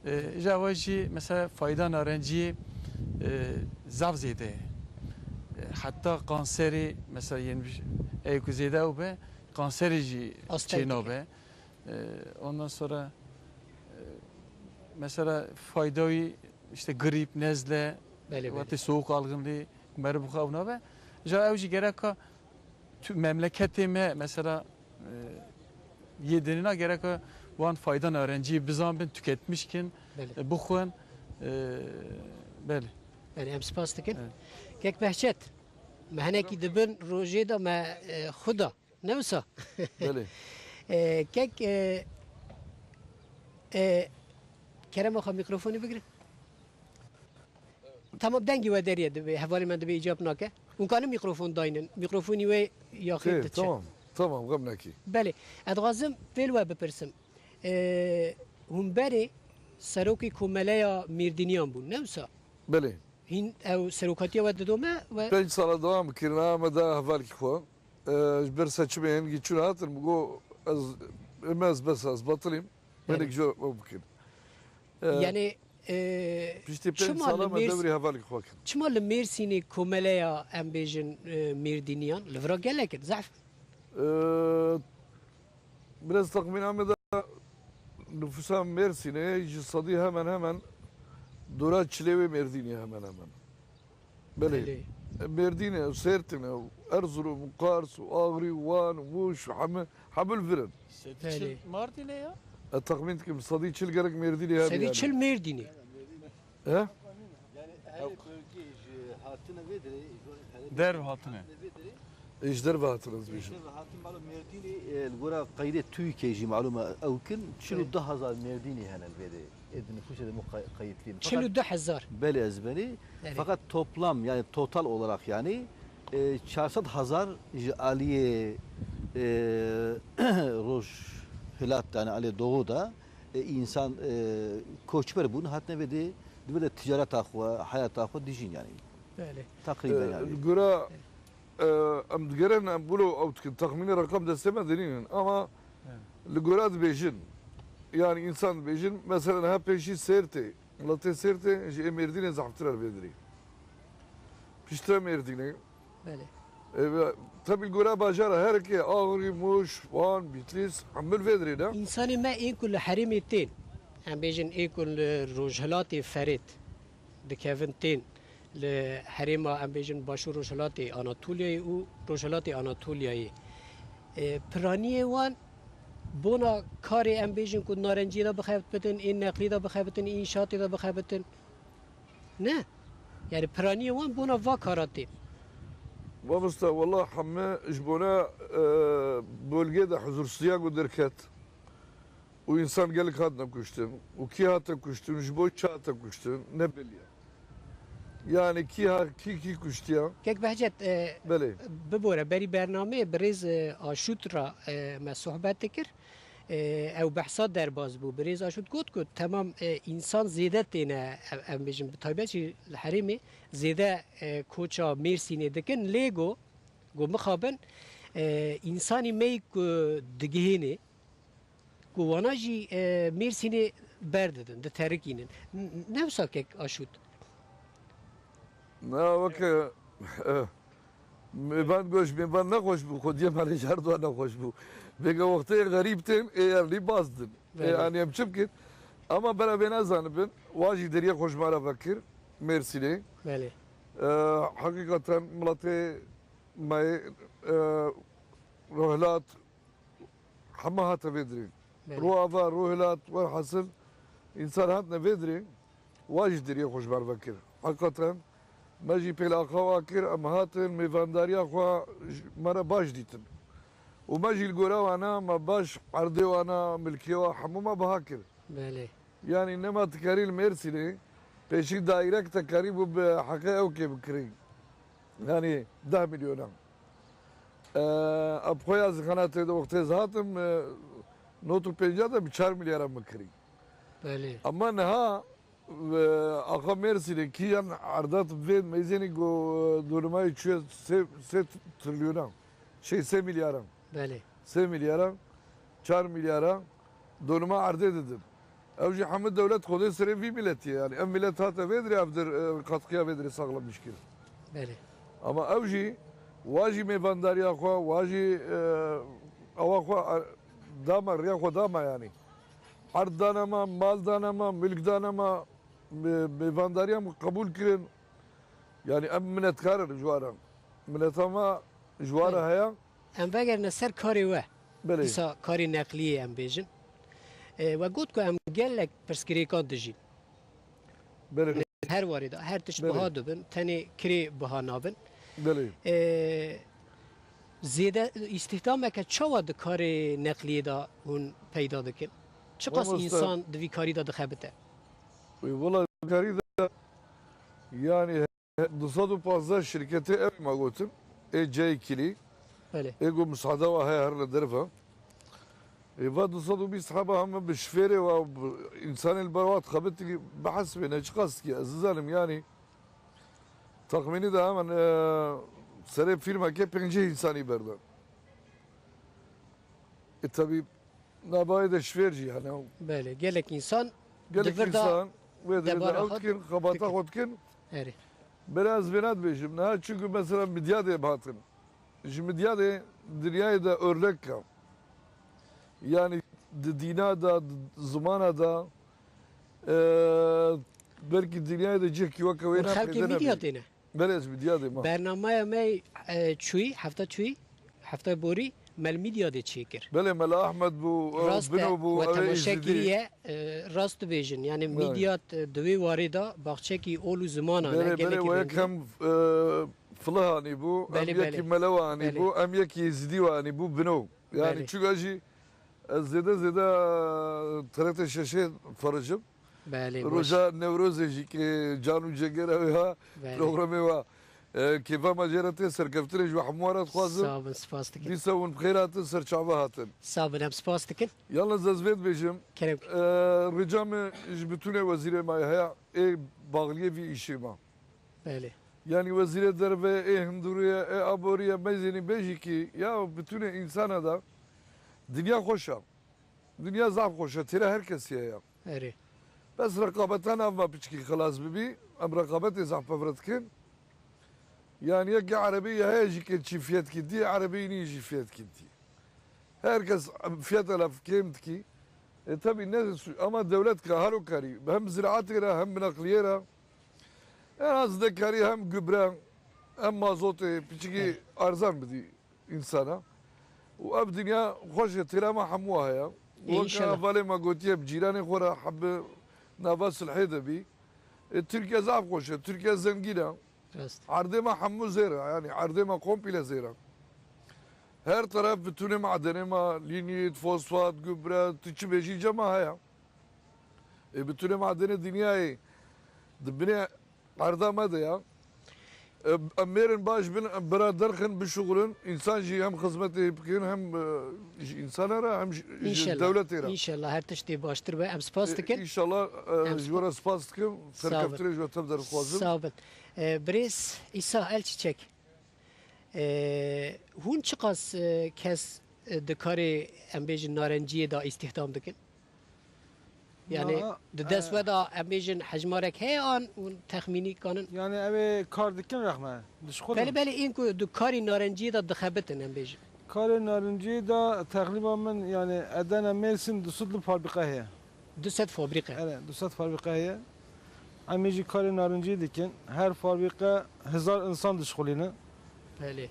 E, ji ava jî mesela fayda narenciyê, e, zaf zêde ye. E, heta kanserê mesela yên ey ku zêde ew be, kanserê jî Astel çê dike. nabe. E, ondan sonra, e, mesela fayda wî işte grîp, nezle, Belê, belê. wate soğuk algınlığı, meriv xwe ew nabe. Ji ava ew jî gereka tu memleketê me mesela, e, yê dinîna gereka wan fayda narenciyê bizanbin, tüketmiş kin, Belê. e, bixwin. E, belê. Belê, em spas dikin. Evet. Kek Behçet, me henekî dibin rojê de me, e, xwe da. Ne wisa? Belê. E, kek, e, e, kerema xwe mîkrofonî bigirin. Tamam, dengê we derê ye, divê hevalê me divê îcab nake. Hûn kanin mîkrofon daynin. Mîkrofonî wê yaxê Xêr, diçe. Tamam, tamam, xem nekî. Belê. Ez dixwazim vê li we bipirsim. Ee, hûn berê serokê Komeleya Mêrdîniyan bûn, ne wisa? Belê. Hîn ew serokatiya we didome we Pênc sala dewam kirina me da hevalkî xwe. Ee, ji ber seçimê hingî çûn hatin, min got, ez, em ez bes, ez betilîm. Belê. Hinek ji we bikin. Ee, Yani, e, Piştî pênc çima sala li me Mêrs-, dewrî hevalkî xwe kir. Çima li Mêrsînê komeleya, em bêjin, e, Mêrdîniyan? Li vira gelek in, zehf. Ee, biraz taxmîna me de nüfusa Mêrsînê ji sedî hemen hemen dora çilê wê Mêrdînê hemen hemen. Belê. Belê. Mêrdîn e, Sêrtin e, Erzurum, Kars, Agri, Wan, Mûş, hemû, hemû li vir in. Sedî çil Belê. Mardînê ya? E, texmîn dikim, sedî çil gerek Mêrdînê hebe Sedî yani. Çil Mêrdînê. He? Yani her bölge ji hatine vê derê, ji Derv hatine. Hatine vê derê. Ê, ji derve hatine ez bêjim. Ji derve hatin, malum Mêrdînê, e, li gora qeydê TÜİKê jî malum e, ew kin, çil û du hezar Mêrdînê hene li vê derê. Ê di nüfusê de mu qay-, kayıtlıyım. Fakat Çil û du hezar. Belê, ez belê. Belê. Fakat toplam, yani total olarak yani, e, çar sed hezar ji aliyê, e, Rojhilat, yani aliyê Doğu da, e, insan, e, koçber bûn, hatine vê de, di vê de ticareta xwe, hayata xwe dijîn yani. Belê. Takriben E, yani. Gura E, em digerin, em wilo ew dikin, texmînê reqam destê me de nînin. Ama Evet. li gora dibêjin, yani însan dibêjin, mesela niha pêşî Sêrtê, miletê Sêrtê ji ê Mêrdînê zehftir e li vê derê. Piştre Mêrdînê. Belê. E, ve, tabii li gora bajara her yekê, Agirî, Mûş, Wan, Bîtlîs, hemû li vê derê ne? Însanê me ên ku li herêmê tên, em bêjin ên ku li Rojhilatê Ferêt, dikevin tên li herêma, em bêjin, Başûr Rojhilatê Anatolyayê û Rojhilatê Anatolyayê. E, piraniyê wan bona karê, em bêjin, ku narenciyê de bixebit bitin, ên neqlî de bixebitin, ên înşaatê de bixebitin. Ne. Yani piraniyê wan bona va kara tên. Mamosta, wela heme ji bona, e, bölgê de huzursuzliya ku derket. Û însan gelek hatine kuştin. Û kî hate kuştin, ji bo çi hate kuştin, ne belî ye. Yani kî ha-, kî, kî kuştiya? Kek Behcet, e, Belê. bibore, berî bernameyê birêz, e, Aşût ra, e, me sohbet dikir. E, ew behsa derbas bû. Birêz Aşût got ku temam, e, însan zêde têne, em, em bêjin, bi taybet jî li herêmê zêde, e, koça Mêrsînê dikin. Lê got, Got, mixabin, E, însanî me yî ku digihênê, ku wana jî, e, Mêrsînê berdidin, diterikînin. N-, ne wisa kek Aşût? Na, weke, e, mêvan goş, mêvan nexweş bû, xwediyê me lê ji her dua nexweş bû. Vêga wextê xerîb tên, ê yerlî baz din. Ê, Belê. Yanî em çi bikin? Ama bera vê nezanibin, wa jî deriyê xwe ji me re vekir, Mêrsînê. Belê. E, heqîqeten miletê me, e, Rohilat, hema hate vê dirê. Belê. Roava, Rohilat, werhasil, însan hatine vê dirê, wa jî diriyê xwe ji me re vekir. Heqîqeten, me jî pêlaxa wa kir, em hatin, mêvandariya xwe ji me re baş dîtin. Û me jî li gora wana, me baş erdê wana, milkê wa, hemû me biha kir. Belê. Yanî nema dikarî li Mêrsînê, pêşî daîrek te karîbû bi heqê ew kê bikirî. Yanî deh milyonan. E, eb xwe ya zixanatê de wextê ez hatim, e, not û pêncah de bi çar milyaran min kirî. Belê. Ama niha, e, axa Mêrsînê kî yan erdat vê meyzênî go, e, donimayê çûye sê, sê trilyonan. Şey, sê milyaran. Belê. Sê milyaran, çar milyaran. Donima erdê didin. Ew jî hemû dewlet xwedê serê vî miletî ye. Yanî ev milet hate vê dirê ev dir, e, qatqiya vê dirê saxlemiş kir. Belê. Ama ew jî, wa jî mêvandariya xwe, wa jî, e, ewa xwe, e, dama, riya xwe dama yanî. Erd dane me, mal dane me, milk dane me, mê-, mêvandariya min qebûl kirin. Yanî em minetkar in ji wan re. Mineta me ji wan re Belê. Heye. Em vegerine ser karê we. Belê. Dîsa karê neqliyê em bêjin. E, we got ku em gelek pirsgirêkan dijîn. Belê. Her warê de, her tişt Belê. Biha dibin, tenê kirê biha nabin. Belê. E, zêde îstihdameke çawa di karê neqliyê de hûn peyda dikin? Çiqas Mamoste. Însan di vî karî de dixebite? Wê, wela karî de, yanî, du sed û pazdeh şirketê ev ma gotin, ê cayê kilî, Belê. Ê ku musada wa heye her li derve. Ê va du sed û bîst heba heme bi şifêrê wa, bi însanê li ber wa dixebitî, bihesibê ne çiqas dikî, ez nizanim, yanî, texmînî de hemen, e, serê fîrmekê pêncî însanî berde. E, tebî, navayê de şifêr jî hene. Belê, gelek însan Gelek di vir de însan wê dirê de debara ew xwe dikin, xebata dikin. Xwe dikin. Erê. Bera ez vêna dibêjim. Niha çunku mesela Midyadê em hatin. Ji Midyadê dinyayê de örnek ka. Yanî di dîna de, di zimana de, e, belkî dinyayê de cihkî weke wê Hûn ne xelkê peyde nebî. Midyadê ne? Belê, ez Midyadê me. Bernameya me, e, çûyî, hefta çûyî, hefta borî, me li Midyadê çêkir. Belê, Mela Ahmed bû, e, Rast e, Bino bû, we ew ê temaşe Êzidî. Kiriye, e, rast dibêjin. Yanî Belê. Midyad, e, di wê warê de baxçekî ol û zimanan e, Belê, belê, gelekî we rengî. Yek hem, e, Filih anî bû, Belê, em yekî belê. Melewa anî Belê. Bû, em yekî Êzidî anî bû, Bino. Yanî Belê. Çuga jî ez zêde zêde T R T şeşê fericim. Belê, baş. Roja Newrozê jî ki can û cegera wê ha Belê. Programê wa. E, kêfa me jê re tê, serkeftinê ji we hemû re dixwazim. Sağ bin, spas dikin. Dîsa hûn bi xêr hatin, ser çava hatin. Sağ bin, em spas dikin. Yalnız ez vê dibêjim, Kerem. E, rica min ji bitûnê wezîrê me heye, ê baxliyê vî îşê me. Belê. Yanî wezîrê derve, ê hindûrê ye, ê aborî ye, meyzênî bêjî ki ya bitûnê însana da dinya xweş e. Dinya zaf xweş e, têra her kesî heye. Erê. Bes reqabeta nav me piçkî xilas bibî, em reqabetê zaf pevre dikin. Yanî yekê erebî heye jî ke çî fiyet kî dî, erebî nî jî fiyet kî dî. Her kes fiyeta laf kêm dikî. E, tabii ne su-, ama dewlet ka halo karî, hem ziraatê re, hem bi neqliyê re. En az de karî hem gübre, hem mazotê, piçikî Erê. Arzan bidî. Însana. Û ev dinya xweş e, têra me hemû heye. Weke Înşallah. Hevalê me gotiye, bi cîranê xwe re hebê nava silhê de bî. E, Tirkiye zaf xweş e, Tirkiye zengîn e. Rast. Erdê me hemû zêr e, yanî erdê me komple zêr e. Her teref bitûnê madenê me, lînît, fosfat, gübre, tu çi bêjî cema heye. E, bitûnê madenê dinyayê di binê erda me de ya. E, em mêrin baş bin, em bira derxin, bişuxulin. Însan jî hem xizmetê bikin, hem, e, ji însana re, hem ji, ji İnşallah. Dewletê re. İnşallah her tiştê baştir be. Em spas E, dikin. Înşallah, e, Em ji we re spas dikim. Sağ bin. Serkeftinê ji we tev derxwazim. Sağ bin. E, birêz İsa Elçiçek. E, hûn çiqas, e, kes, e, di karê, em bêjin, narenciyê de îstihdam dikin? Yani, di dest we de, em bêjin, hejmarek heye an hûn texmînî kanin? Yani, ew ê kar dikin rexme, dişxulin. Belê, belê, ên ku di karî narenciyê de dixebitin, em bêjin. Karê narenciyê de texlîba min, yani, Edene Mêrsîn du sed li fabrîka heye. Du sed fabrîka? Ere, du sed fabrîka heye. Em ê jî karê narenciyê dikin. Her fabrîka hezar insan dişxulîne. Belê.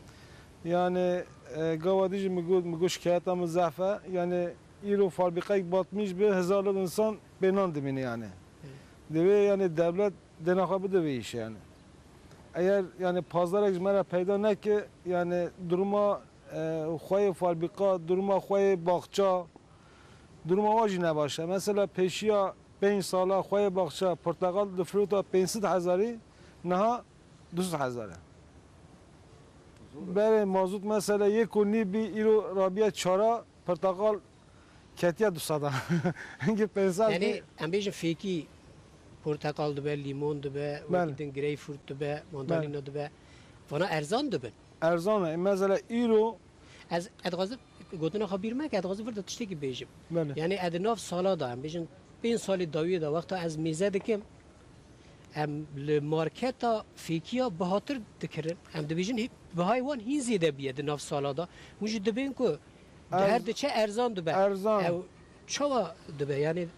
Yani, e, gava dî jî min got, min got şikayeta min zehf e. Yani, îro fabrîkayek batmîş bi, hezar insan bê nan dimîne yani. Hı. Divê yani dewlet dêna xwe bide vê îşê yani. Eger yani pazarek ji me re peyda neke, yani duruma, e, xwe yê fabrîka, duruma xwe yê baxça, duruma wan jî ne baş e. Mesela pêşiya pênc sala xwe yê baxça porteqal difirota pênc sed hezarî, niha du sed hezar e. Berê mazût mesela yek û nî bî, îro rabiye çara, porteqal ketiye du sed a. Hingî pênc sed. Yani, bî. Em bêjin fêkî porteqal dibe, lîmon dibe, belê, wekî din greyfurt dibe, mandalina, belê, dibe. Vana erzan dibin. Erzan e. Mesela îro. Ez, ez dixwazim gotina xwe bîr meke, ez dixwazim vir de tiştekî bêjim. Belê. Yani, ez di nav sala de, em bêjin pênc salê dawiyê de, wexta ez mêze dikim, em li marketa fêkiya bihatir dikirin. Em dibêjin hê bihayê wan hîn zêde bûye di nav sala de. Hûn jî dibên ku di her diçe erzan dibe. Erzan. Ew çawa dibe? Yani,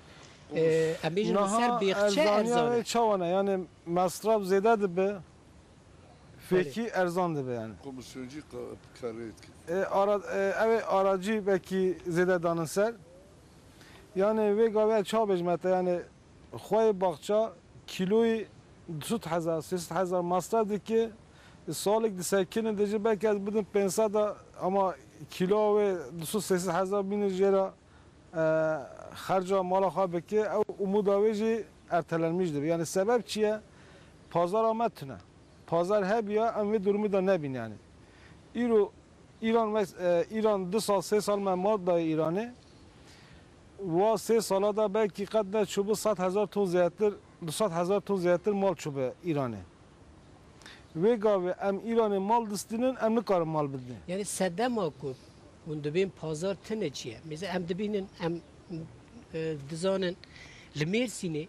e, em bêjin li ser bêxçe erzan e. Niha erzaniya wê çawa ne? Yani, mesraf zêde dibe. Fêkî erzan dibe yani. Komisyoncu ka-, karê dikin. E, ara-, e, ew ê aracî belkî zêde danin ser. Yani vê gavê ez çawa bêjime te, yani xweyê baxça kîloyî du sed hezar, sê sed hezar masraf dike. Salek disekinin, dibêje belkî ez bidim pênc sed a, ama kîloya wê du sed sê sed hezar bîne jê re, e, xerca mala xwe bike, ew umûda wê jî ertelenmiş dibe. Yani sebeb çi ye? Pazara me tune. Pazar hebiya, em vê durumî de nebîn yani. Îro Îran mes-, e, Îran du sal, sê sal me mal dayê Îranê. Wa sê sala de belkî qet ne çûbû sed hezar ton zêdetir, du sed hezar ton zêdetir mal çûbe Îranê. Vê gavê em Îranê mal distînin, em nikarin mal bidinê. Yani sedema ku hûn dibên pazar tune çi ye? Mêze em dibînin, em, e, dizanin li Mêrsînê,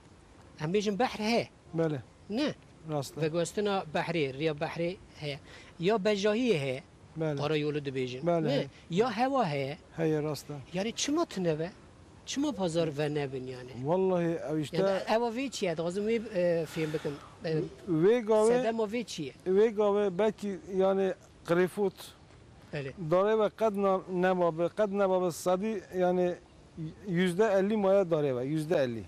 em bêjin behr heye. Belê. Ne? Rast e. Veguhestina behrê, riya behrê heye. Ya bejahiyê heye. Belê. Karayolu dibêjin. Belê, ne? Heye. Ya hewa heye. Heye, rast e. Yani çima tune be? Çima pazar venebin yani? Wallahî ew işte. Yani ewa vê çi ye? Dixwazim wê, e, fêm bikim. E, vê gavê, sedema vê çi ye? Vê gavê belkî yani qirêfût. Belê. Darê ve qet na-, nemabe, qet nemabe sedî yani yüzde elli maye darê ve, yüzde elli.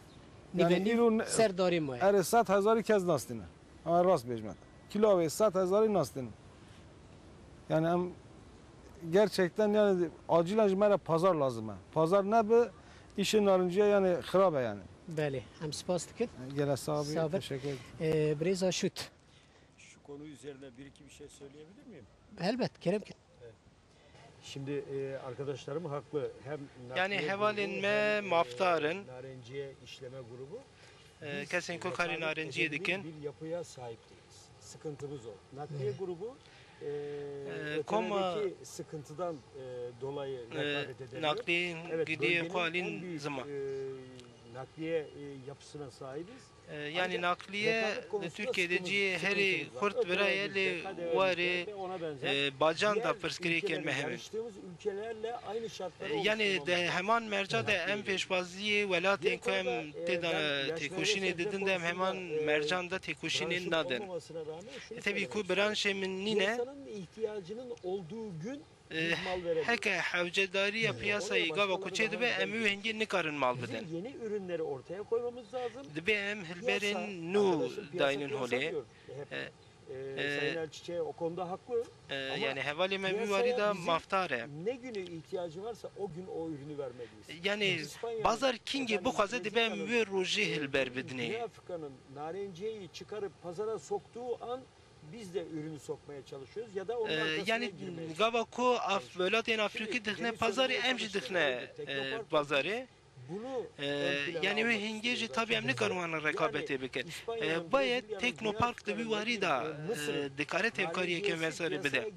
Yani nîvenî îro ne-, ser darê maye. Erê sed hezarî kes nastîne. Ha, rast bêjme. Kîlo wê sed hezarî nastîne. Yani em gerçekten yani acilen ji me re pazar lazim e. Pazar nebe, îşê narinciye yani xirab e yani. Belê, em spas dikin. Gele sağ ol, teşekkür ederim. Ee, Birêz Aşut. Şu konu üzerine bir iki bir şey söyleyebilir miyim? Elbet, kerem kin. Şimdi, e, arkadaşlarım haklı. Hem nakliye grubu, hem, e, narenciye işleme grubu. Yanî hevalên me mafdar in. Biz, e, kesên ku karê narenciyê dikin. Vekalet etmediğimiz bir yapıya sahip değiliz. Sıkıntımız o. Nakliye grubu, e, ötedeki sıkıntıdan, e, dolayı vekalet edemiyor. Evet, bölgenin en büyük, e, nakliye, e, yapısına sahibiz. E, yanî nakliye li Tirkiyeyê de cihê herî xurt viraye, lê warê, e, bacan de pirsgirêkên me hene. E, yanî di heman merca de em pêşwaziyê welatên ku em tê de têkoşînê didin de em heman mercan de têkoşînê nadin. E, tebî ku branşê min nîne. E, heke hewcedariya piyasayê gava ku çêdibe, em wê hingê nikarin mal bidin. Dibe em hilberên nû daynin holê. E, e, yanî hevalê me vî warî de mafdar e. Yanî bazar kîngê bixwaze dibe em wê rojê hilber bidinê. Biz de ürünü sokmaya çalışıyoruz ya da onun arkasına girmeye çalışıyoruz. E, yanî gava ku af-, welatên Afrîkî dixine pazarê, em jî dixine, e, pazarê. Ee, yani wê hingê jî tabî em nikarin wan rekabetê bikin. Ee, bayê teknopark di vî warî de, e, dikare tevkariyeke mesele bide.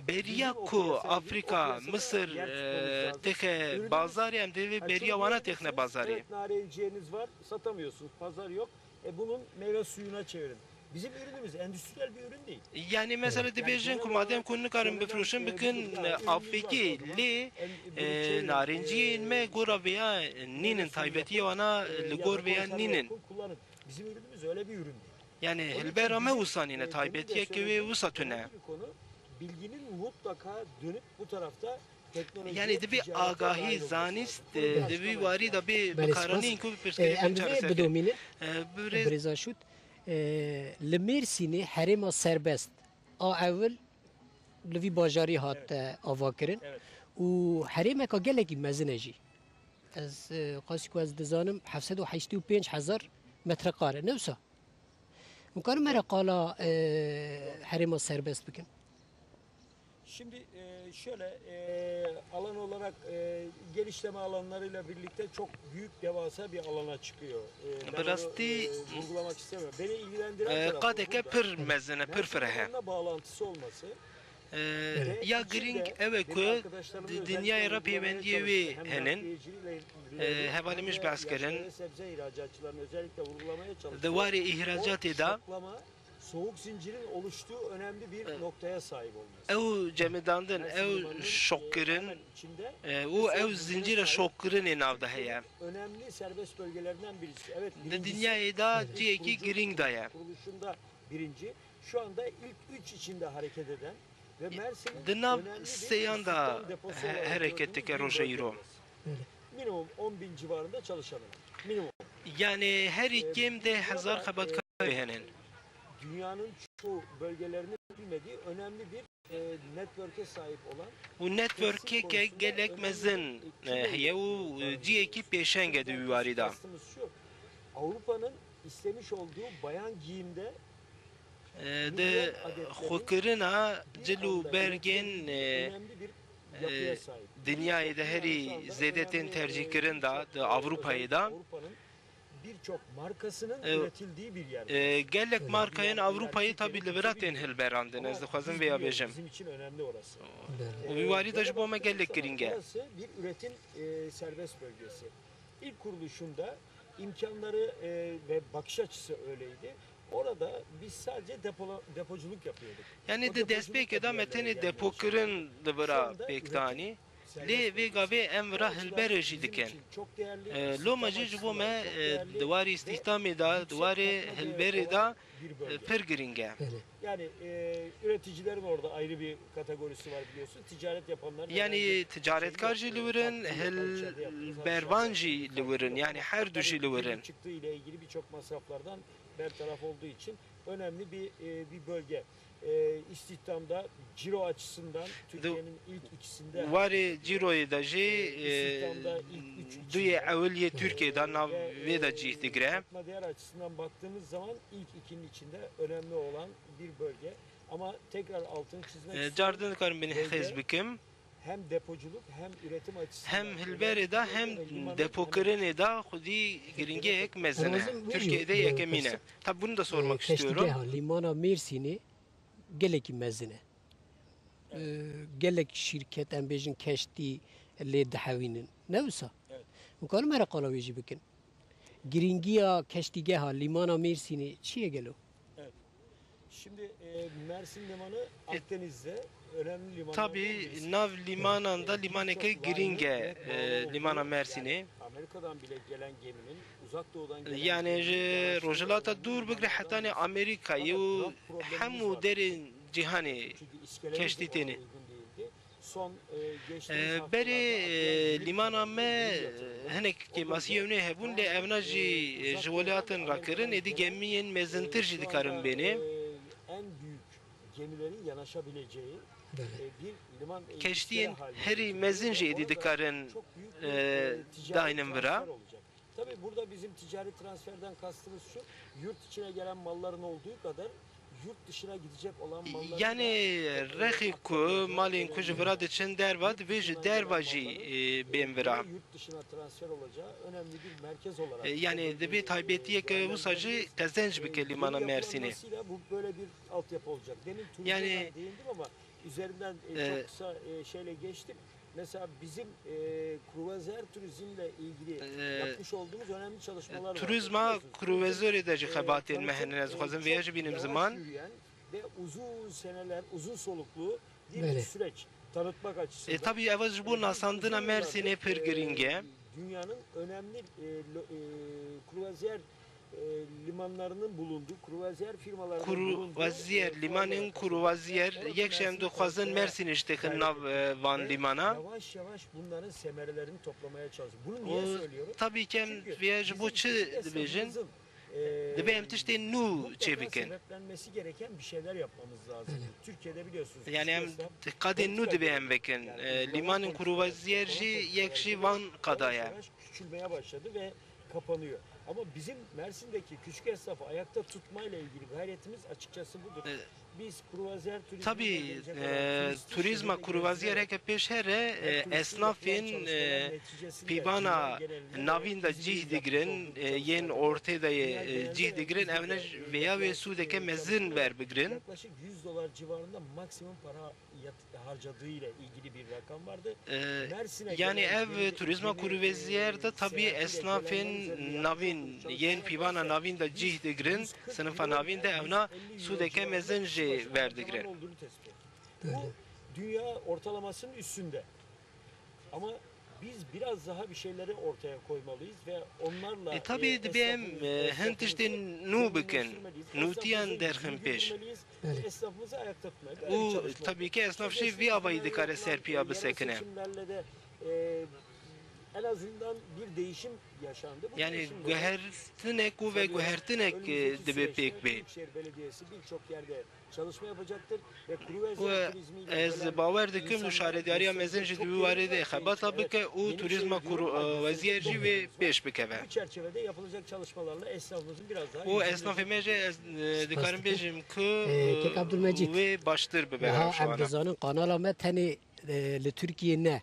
Beriya ku Afrika, Misir, e, texe bazarê, em divê beriya wana texne bazarê. Evet, narenciğiniz var, satamıyorsunuz, pazar yok. E, bunun meyve suyuna çevirin. Bizim ürünümüz endüstriyel bir ürün değil. Yani mesela dibêjin ku madem ku nikarin bifroşin bikin Afrîkî, lê, e, narenciyên me gora vêya nînin, taybetiyê wana li gor vêya nînin. Bizim ürünümüz öyle bir ürün değil. Yani hilbera me wisa nîne, taybetiyeke wê wisa tune. Bir konu, bilginin mutlaka dönüp bu tarafta Yani divê agahî, zanîst, e, di vî warî de bê bikaranîn ku bi pirsgirêk çareser bikin. E, birêz Birêza Şût, e, li Mêrsînê herêma serbest a ewil li vî bajarî hat, e, avakirin û herêmeka gelekî mezin e jî. Ez, e, qasî ku ez dizanim heft sed û heştê û pênc hezar metrekare, ne wisa? Hûn karin me re qala, e, herêma serbest bikin? Şimdi, e, şöyle, e, alan olarak, e, genişleme alanlarıyla birlikte çok büyük, devasa bir alana çıkıyor. E, ben onu, e, vurgulamak istemiyorum. Beni ilgilendiren tarafı burada. Bi rastî, e, qadeke pir mezin e, pir fireh e. Bununla bağlantısı olması. E, ya girîng ew e ku di dinyayê re pêwendiyê wê hene. E, hevalê min jî behs kirin. Di warê îhracatê de, soğuk zincirin oluştuğu önemli bir noktaya sahip olması. Ew cemidandin, ew şokkirin, e, û ew zincîra şokkirinê nav de heye. Önemli serbest bölgelerinden birisi. Evet, di dinyayê de cihekî girîng de ye. Kuruluşunda birinci. Şu anda ilk üç içinde hareket eden ve Mersin'in önemli bir istihdam deposu olarak gördüğümüz bir bölgesi. Di nav sêyan de he-, hereket dike roja îro. Minimum on bin civarında çalışan var. Minimum. Yani herî kêm deh hezar xebatkarê hene. Dünyanın çoğu bölgelerini bilmediği önemli bir, e, network'e sahip olan û networkeke gelek mezin, e, heye û, e, cihekî pêşeng e di wî warî de. Avrupa'nın istemiş olduğu bayan giyimde E, di xwekirina cil û bergên, e, e, dinyayê de herî zêde tên tercîhkirin de, di Avrupayê de. Birçok markasının üretildiği bir yer. E, gelek markayên Avrupayê tabî li vira tên hilberandin, ez dixwazim vêya bêjim. Bizim için önemli orası. Û vî warî de ji bo me gelek girîng e. Burası bir üretim, e, serbest bölgesi. İlk kuruluşunda imkanları, e, ve bakış açısı öyleydi. Orada biz sadece depola-, depoculuk yapıyorduk. Yani di destpêkê de me tenê depokirin li vira pêk danî. Lê vê gavê em vira hilberê jî dikin. E, loma jî ji bo me, e, di warê îstîhdamê de, di warê hilberê de, e, pir girîng e. Yani, e, üreticilerin orada ayrı bir kategorisi var biliyorsun. Ticaret yapanlar. Yani ticaretkar jî li wir in, hilbervan jî li wir in. Yani her du jî li wir in. Çıktığı ile ilgili birçok masraflardan bertaraf olduğu için önemli bir, e, bir bölge. E, istihdamda ciro açısından Türkiye'nin ilk ikisinde. Warê cîroyê de jî, e, duyê ewil yê Tirkiyê de nav vê de cîh digire. Katma değer açısından baktığımız zaman ilk ikinin içinde önemli olan bir bölge. Ama tekrar altını çizmek istiyorum. E, car din dikarim bênî hêz bikim. Hem depoculuk hem üretim açısından hem hilberê de hem depokirinê de xwedî giringiyek mezin e. Tirkiyeyê de yekemîn e. Tabi bunu da sormak istiyorum. Keştîgeha lîmana Mêrsînê gelekî mezin e. E, gelek şîrket, em bêjin keştî lê dihewînin. Ne wisa? Hûn karin me re qala wê jî bikin? Girîngiya keştîgeha lîmana Mêrsînê çi ye gelo? Evet. Şimdi, e, Mersin Limanı Akdeniz'de önemli limanlardan birisi. Tabî nav lîmanan de lîmaneke girîng e, e, lîmana Mersinê. Amerika'dan bile gelen geminin, uzak doğudan gelen geminin. Yani ji Rojhilata dûr bigire hetanê Amerîkayê û hemû derên cîhanê keştî têne. Berê, e, lîmana me, e, hinek kêmasiyê ewne hebûn, lê evna jî, e, ji holê hatin rakirin, êdî gemiyên mezintir jî dikarin bêne. Keştiyên herî mezin jî êdî dikarin, e, daynin vira. Tabii burada bizim ticari transferden kastımız şu, yurt içine gelen malların olduğu kadar Yurt dışına gidecek olan malların da Yani, rexê ku malên ku ji vira diçin derva, divê ji derva jî, e, bên vira. Yurt dışına transfer olacağı önemli bir merkez olarak E, yani, kullanılıyor. Divê taybetiyeke wisa jî qezenc bike lîmana Mersînê. Yapılanmasıyla bu böyle bir altyapı olacak. Demin turizme Yani, değindim ama üzerinden, e, e, çok kısa, e, şeyle geçtim. Mesela bizim, e, kruvazer turizmle ilgili E, yapmış olduğumuz önemli çalışmalar var. Turizma Biliyorsunuz, kruvazorê de jî, e, xebatên me hene, ez dixwazim vêya jî bînim ziman. Yavaş yürüyen ve uzun seneler, uzun soluklu bir Belê. süreç tanıtmak açısından. E, tabii, ev ji bo nasandina Mersînê pir giring e. Dünyanın önemli, e, lo-, e, kruvazer, e, limanlarının bulunduğu, kruvazer firmalarının bulunduğu, Kruvaziyer, e, lîmanên fuarlar kruvaziyer, yek ji em dixwazin Mersînê ji têxin nav, e, van lîmana. Yavaş yavaş bunların semerelerini toplamaya çalışıyor. Bunu niye söylüyorum? Tabii ki em vêya ji bo çi dibêjin? Divê em tiştên nû çêbikin. Sebeplenmesi gereken bir şeyler yapmamız lazım. Türkiye'de biliyorsunuz. Yani em qadên nû divê em bikin. E, lîmanên kruvaziyê jî yek jî van qada ye. Küçülmeye başladı ve kapanıyor. Ama bizim Mersin'deki küçük esnafı ayakta tutmayla ilgili gayretimiz açıkçası budur. E, Biz kruvazer turizmine Tabii, gelecek olan e, turizm turizma şehirde kruvaziyê gezdirerek heke pêş here, e, esnafên, e, pîvana navîn de cîh digirin, e, yên ortê de yê, e, cîh digirin, ev ne vêya wê sûdeke mezin werbigirin. Yaklaşık yüz dolar civarında maksimum para yat-, harcadığıyla ilgili bir rakam vardı. E, Mersin'e Yani gelen ev yeni, turizma yeni, kuruvêziyê de e, tabî seyahat ile esnafên gelenler üzerinden navîn, çok yên pîvana navîn de cîh digirin, sinifa navîn de evna sûdeke mezin jê verdigirin. Bu dünya ortalamasının üstünde. Ama biz biraz daha bir şeyleri ortaya koymalıyız ve onlarla, E, tabii e, dibê em, esnafın, e, hin tiştên nû bikin, nûtiyan derxin pêş. Esnafımızı ayakta tutmaya. Û tabii ki esnaf jî vî avayî dikare ser piya bisekine. Seçimlerle de, e, en azından bir değişim yaşandı. Bu Yani değişim de guhertinek û veguhertinek, e, önümüzdeki dibe süreçte pêk bê. Büyükşehir Belediyesi birçok yerde çalışma yapacaktır ve Û kruvazya turizmiyle ez gelen bawer dikim û insanlar şaredarîya mezin jî di wî warê de xebata bike û turizma kruvaziyê jî wê pêş bikeve. Bu çerçevede yapılacak çalışmalarla esnafımızın biraz daha Û yüzünü esnafê me jî ez, e, dikarim bêjim ku, Ee, Kek Abdülmecid, wê baştir bibe niha em rewşana. Dizanin kanala me tenê, e, li Tirkiyê ne.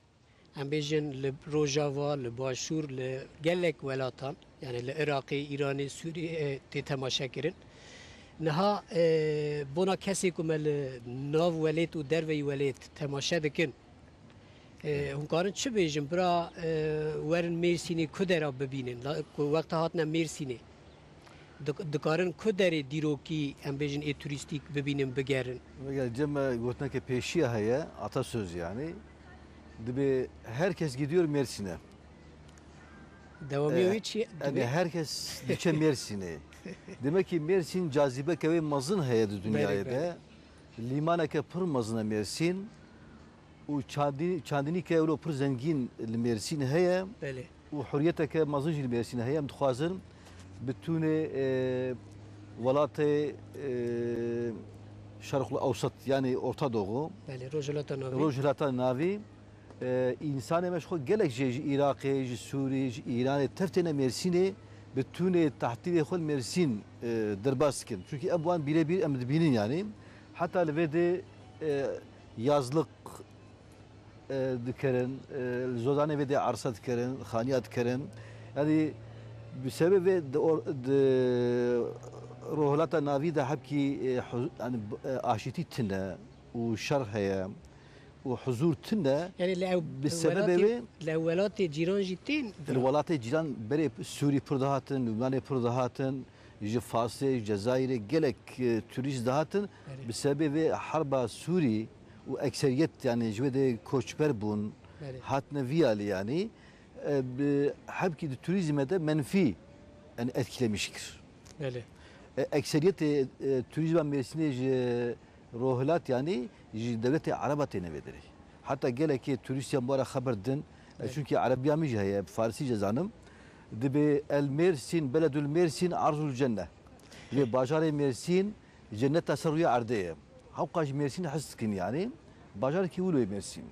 Em bêjin li Rojava, li Başûr, li gelek welatan, yani li Iraqê, Îranê, Sûriyê, e, tê temaşe kirin. Niha, e, bona kesê ku me li nav welêt û derveyî welêt temaşe dikin, e, hûn karin çi bêjin? Bira, e, werin Mêrsînê ku dera bibînin? La, ku wexta hatine Mêrsînê, Dik-, dikarin ku derê dîrokî, em bêjin, ê turîstîk bibînin, bigerin? Vegel cem me gotineke pêşiya heye, atasöz yani. Dibê herkes gidiyor Mersin'e. Dewamiya Ee, wî çi ye? Yani Dibê herkes diçe Mersin'e. Demek ki Mersin cazibeke wê mezin heye di Belê, dünyayê belê. de. Lîmaneke pir mezin e Mersin. Û çandî-, çandînîke ewro pir zengîn li Mêrsîn heye Belê. û huriyeteke mezin jî li Mêrsîn heye. Em dixwazin bi tûnê, e, welatê, e, Şerqul Ewsat, yanî Orta Doğu, Belê, Rojhilata Navî. Rojhilata Navî, e, însanê me ji xwe gelek jê ji Iraqê, ji Sûrî, ji Îranê tev têne Mêrsînê, bi tûnê tahtî wê xwe li Mêrsîn, e, derbas dikin. Çunkî em wan bîrebîr em dibînin yanî. Heta li vê dê, e, yazlık e, dikerin, e, li Zodanê vê dê arsa dikerin, xaniya dikerin. Yanî bi sebebê di or-, di Rojhilata Navî de hebkî, e, hu-, yanî, e, aşîtî tune û şer heye û huzur tune. Yanî li ew Bi sebebê welatê, wê li ew welatê cîran jî tên li vira? welatê cîran berê Sûrî pir dihatin, Lubnanê pir dihatin, ji Fasê, ji Cezayirê gelek, e, turîst dihatin. Erê. Bi sebebê vê herba Sûrî û ekseriyet, yani ji wê de koçber bûn, Belê. hatine vî alî yani, e, bi hebkî di turizme de menfî, yani etkilemiş kir. Belê. E, ekseriyetê, e, turizma Mêrsînê ji Rohilat yani ji dewletê Ereba têne vê derê. Heta gelekê turîstiyan bi wara xeber din, e, Belê. çunkî Erebiya min jî heye, Farsî jî zanim. Dibê el Mêrsîn, beledul Mêrsîn, arzul cenne. Lê bajarê Mêrsîn, Cenneta ser rûya erdê ye. Hewqa ji Mêrsîn hez dikin yanî. Bajarekî wilo ye Mêrsîn.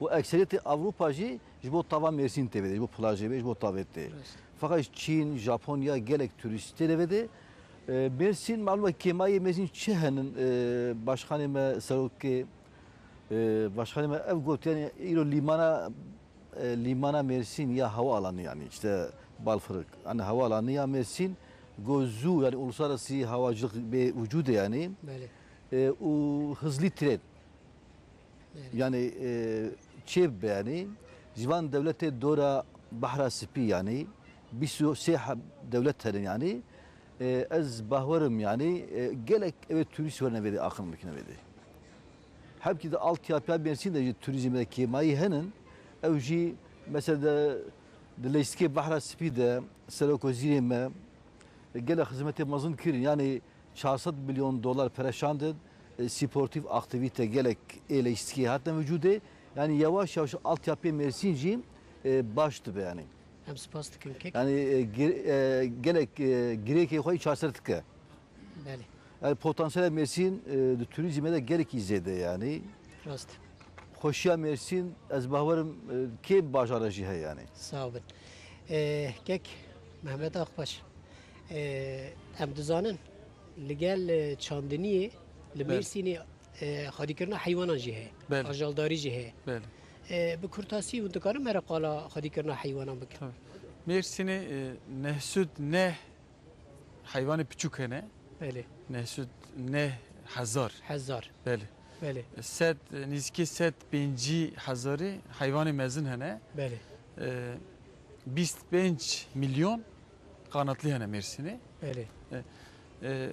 Û ekseriyetê Ewropa jî ji bo tava Mêrsîn tê vê de, ji bo plajê vê, ji bo tavê tê. Rast. Feqet ji Çîn, Japonya gelek turîst tê de vê de. E, Mêrsîn, malûm e, kêmayê Mêrsîn çi henin, e, başkanê me, serokê, e, başkanê me ev got, yani îro lîmana, e, lîmana Mêrsîn ya havaalanı, yani işte Balfırık, yani havaalanı ya Mêrsîn, go zû, yani uluslararası havacılık bê vücude yani. Belê. E, û hızlı tren. Belê. Yani, e, çêbibe yani, ji van dewletê dora Behra Spî yani, bîst û sê heb-, dewlet herin yani. E, ez bawerim yani, e, gelek ew ê turîst werine vê de, aqil bikine vê de. Hebkî de altyapıya Mêrsîn de jî turizmê de kêmayî henin. Ew jî mesela de, di leyîstikê Behra Spî de Serokwezîrê me, e, gelek xizmetê mezin kirin. Yani çar sed milyon dolar pere şandin, e, sportif aktîvîte gelek ê leyîstikê hatine vücudê. Yani yavaş yavaş altyapıya Mêrsîn jî, e, baş dibe yani. Em spas dikin kek. Yani, e, gir-, e, gelek, e, girêkê xwe çarser dike. Belê. Yani potansiyela Mêrsîn, e, di turizmê de gelekî zêde yani. Rast. Xweşiya Mêrsîn, ez bawerim, e, kêm bajara jî heye yani. Sağ bin. E, kek Mehmet Akbaş. E, em dizanin, li gel, e, çandiniyê, li Belê. Mêrsînê, e, xwedîkirina heywanan jî heye. Belê. Ajaldarî jî heye. Belê. E, bi kurtasî hûn dikarin me re qala xwedîkirina heywanan bikin? Tabii. Mêrsînê, e, neh sed neh heywanê piçûk hene. Belê. Neh sed neh hezar. Hezar. Belê. Belê. Sed, nêzîkî sed pêncî hezarî heywanê mezin hene. Belê. E, bîst pênc milyon qanatlî hene Mêrsînê. Belê. E, e,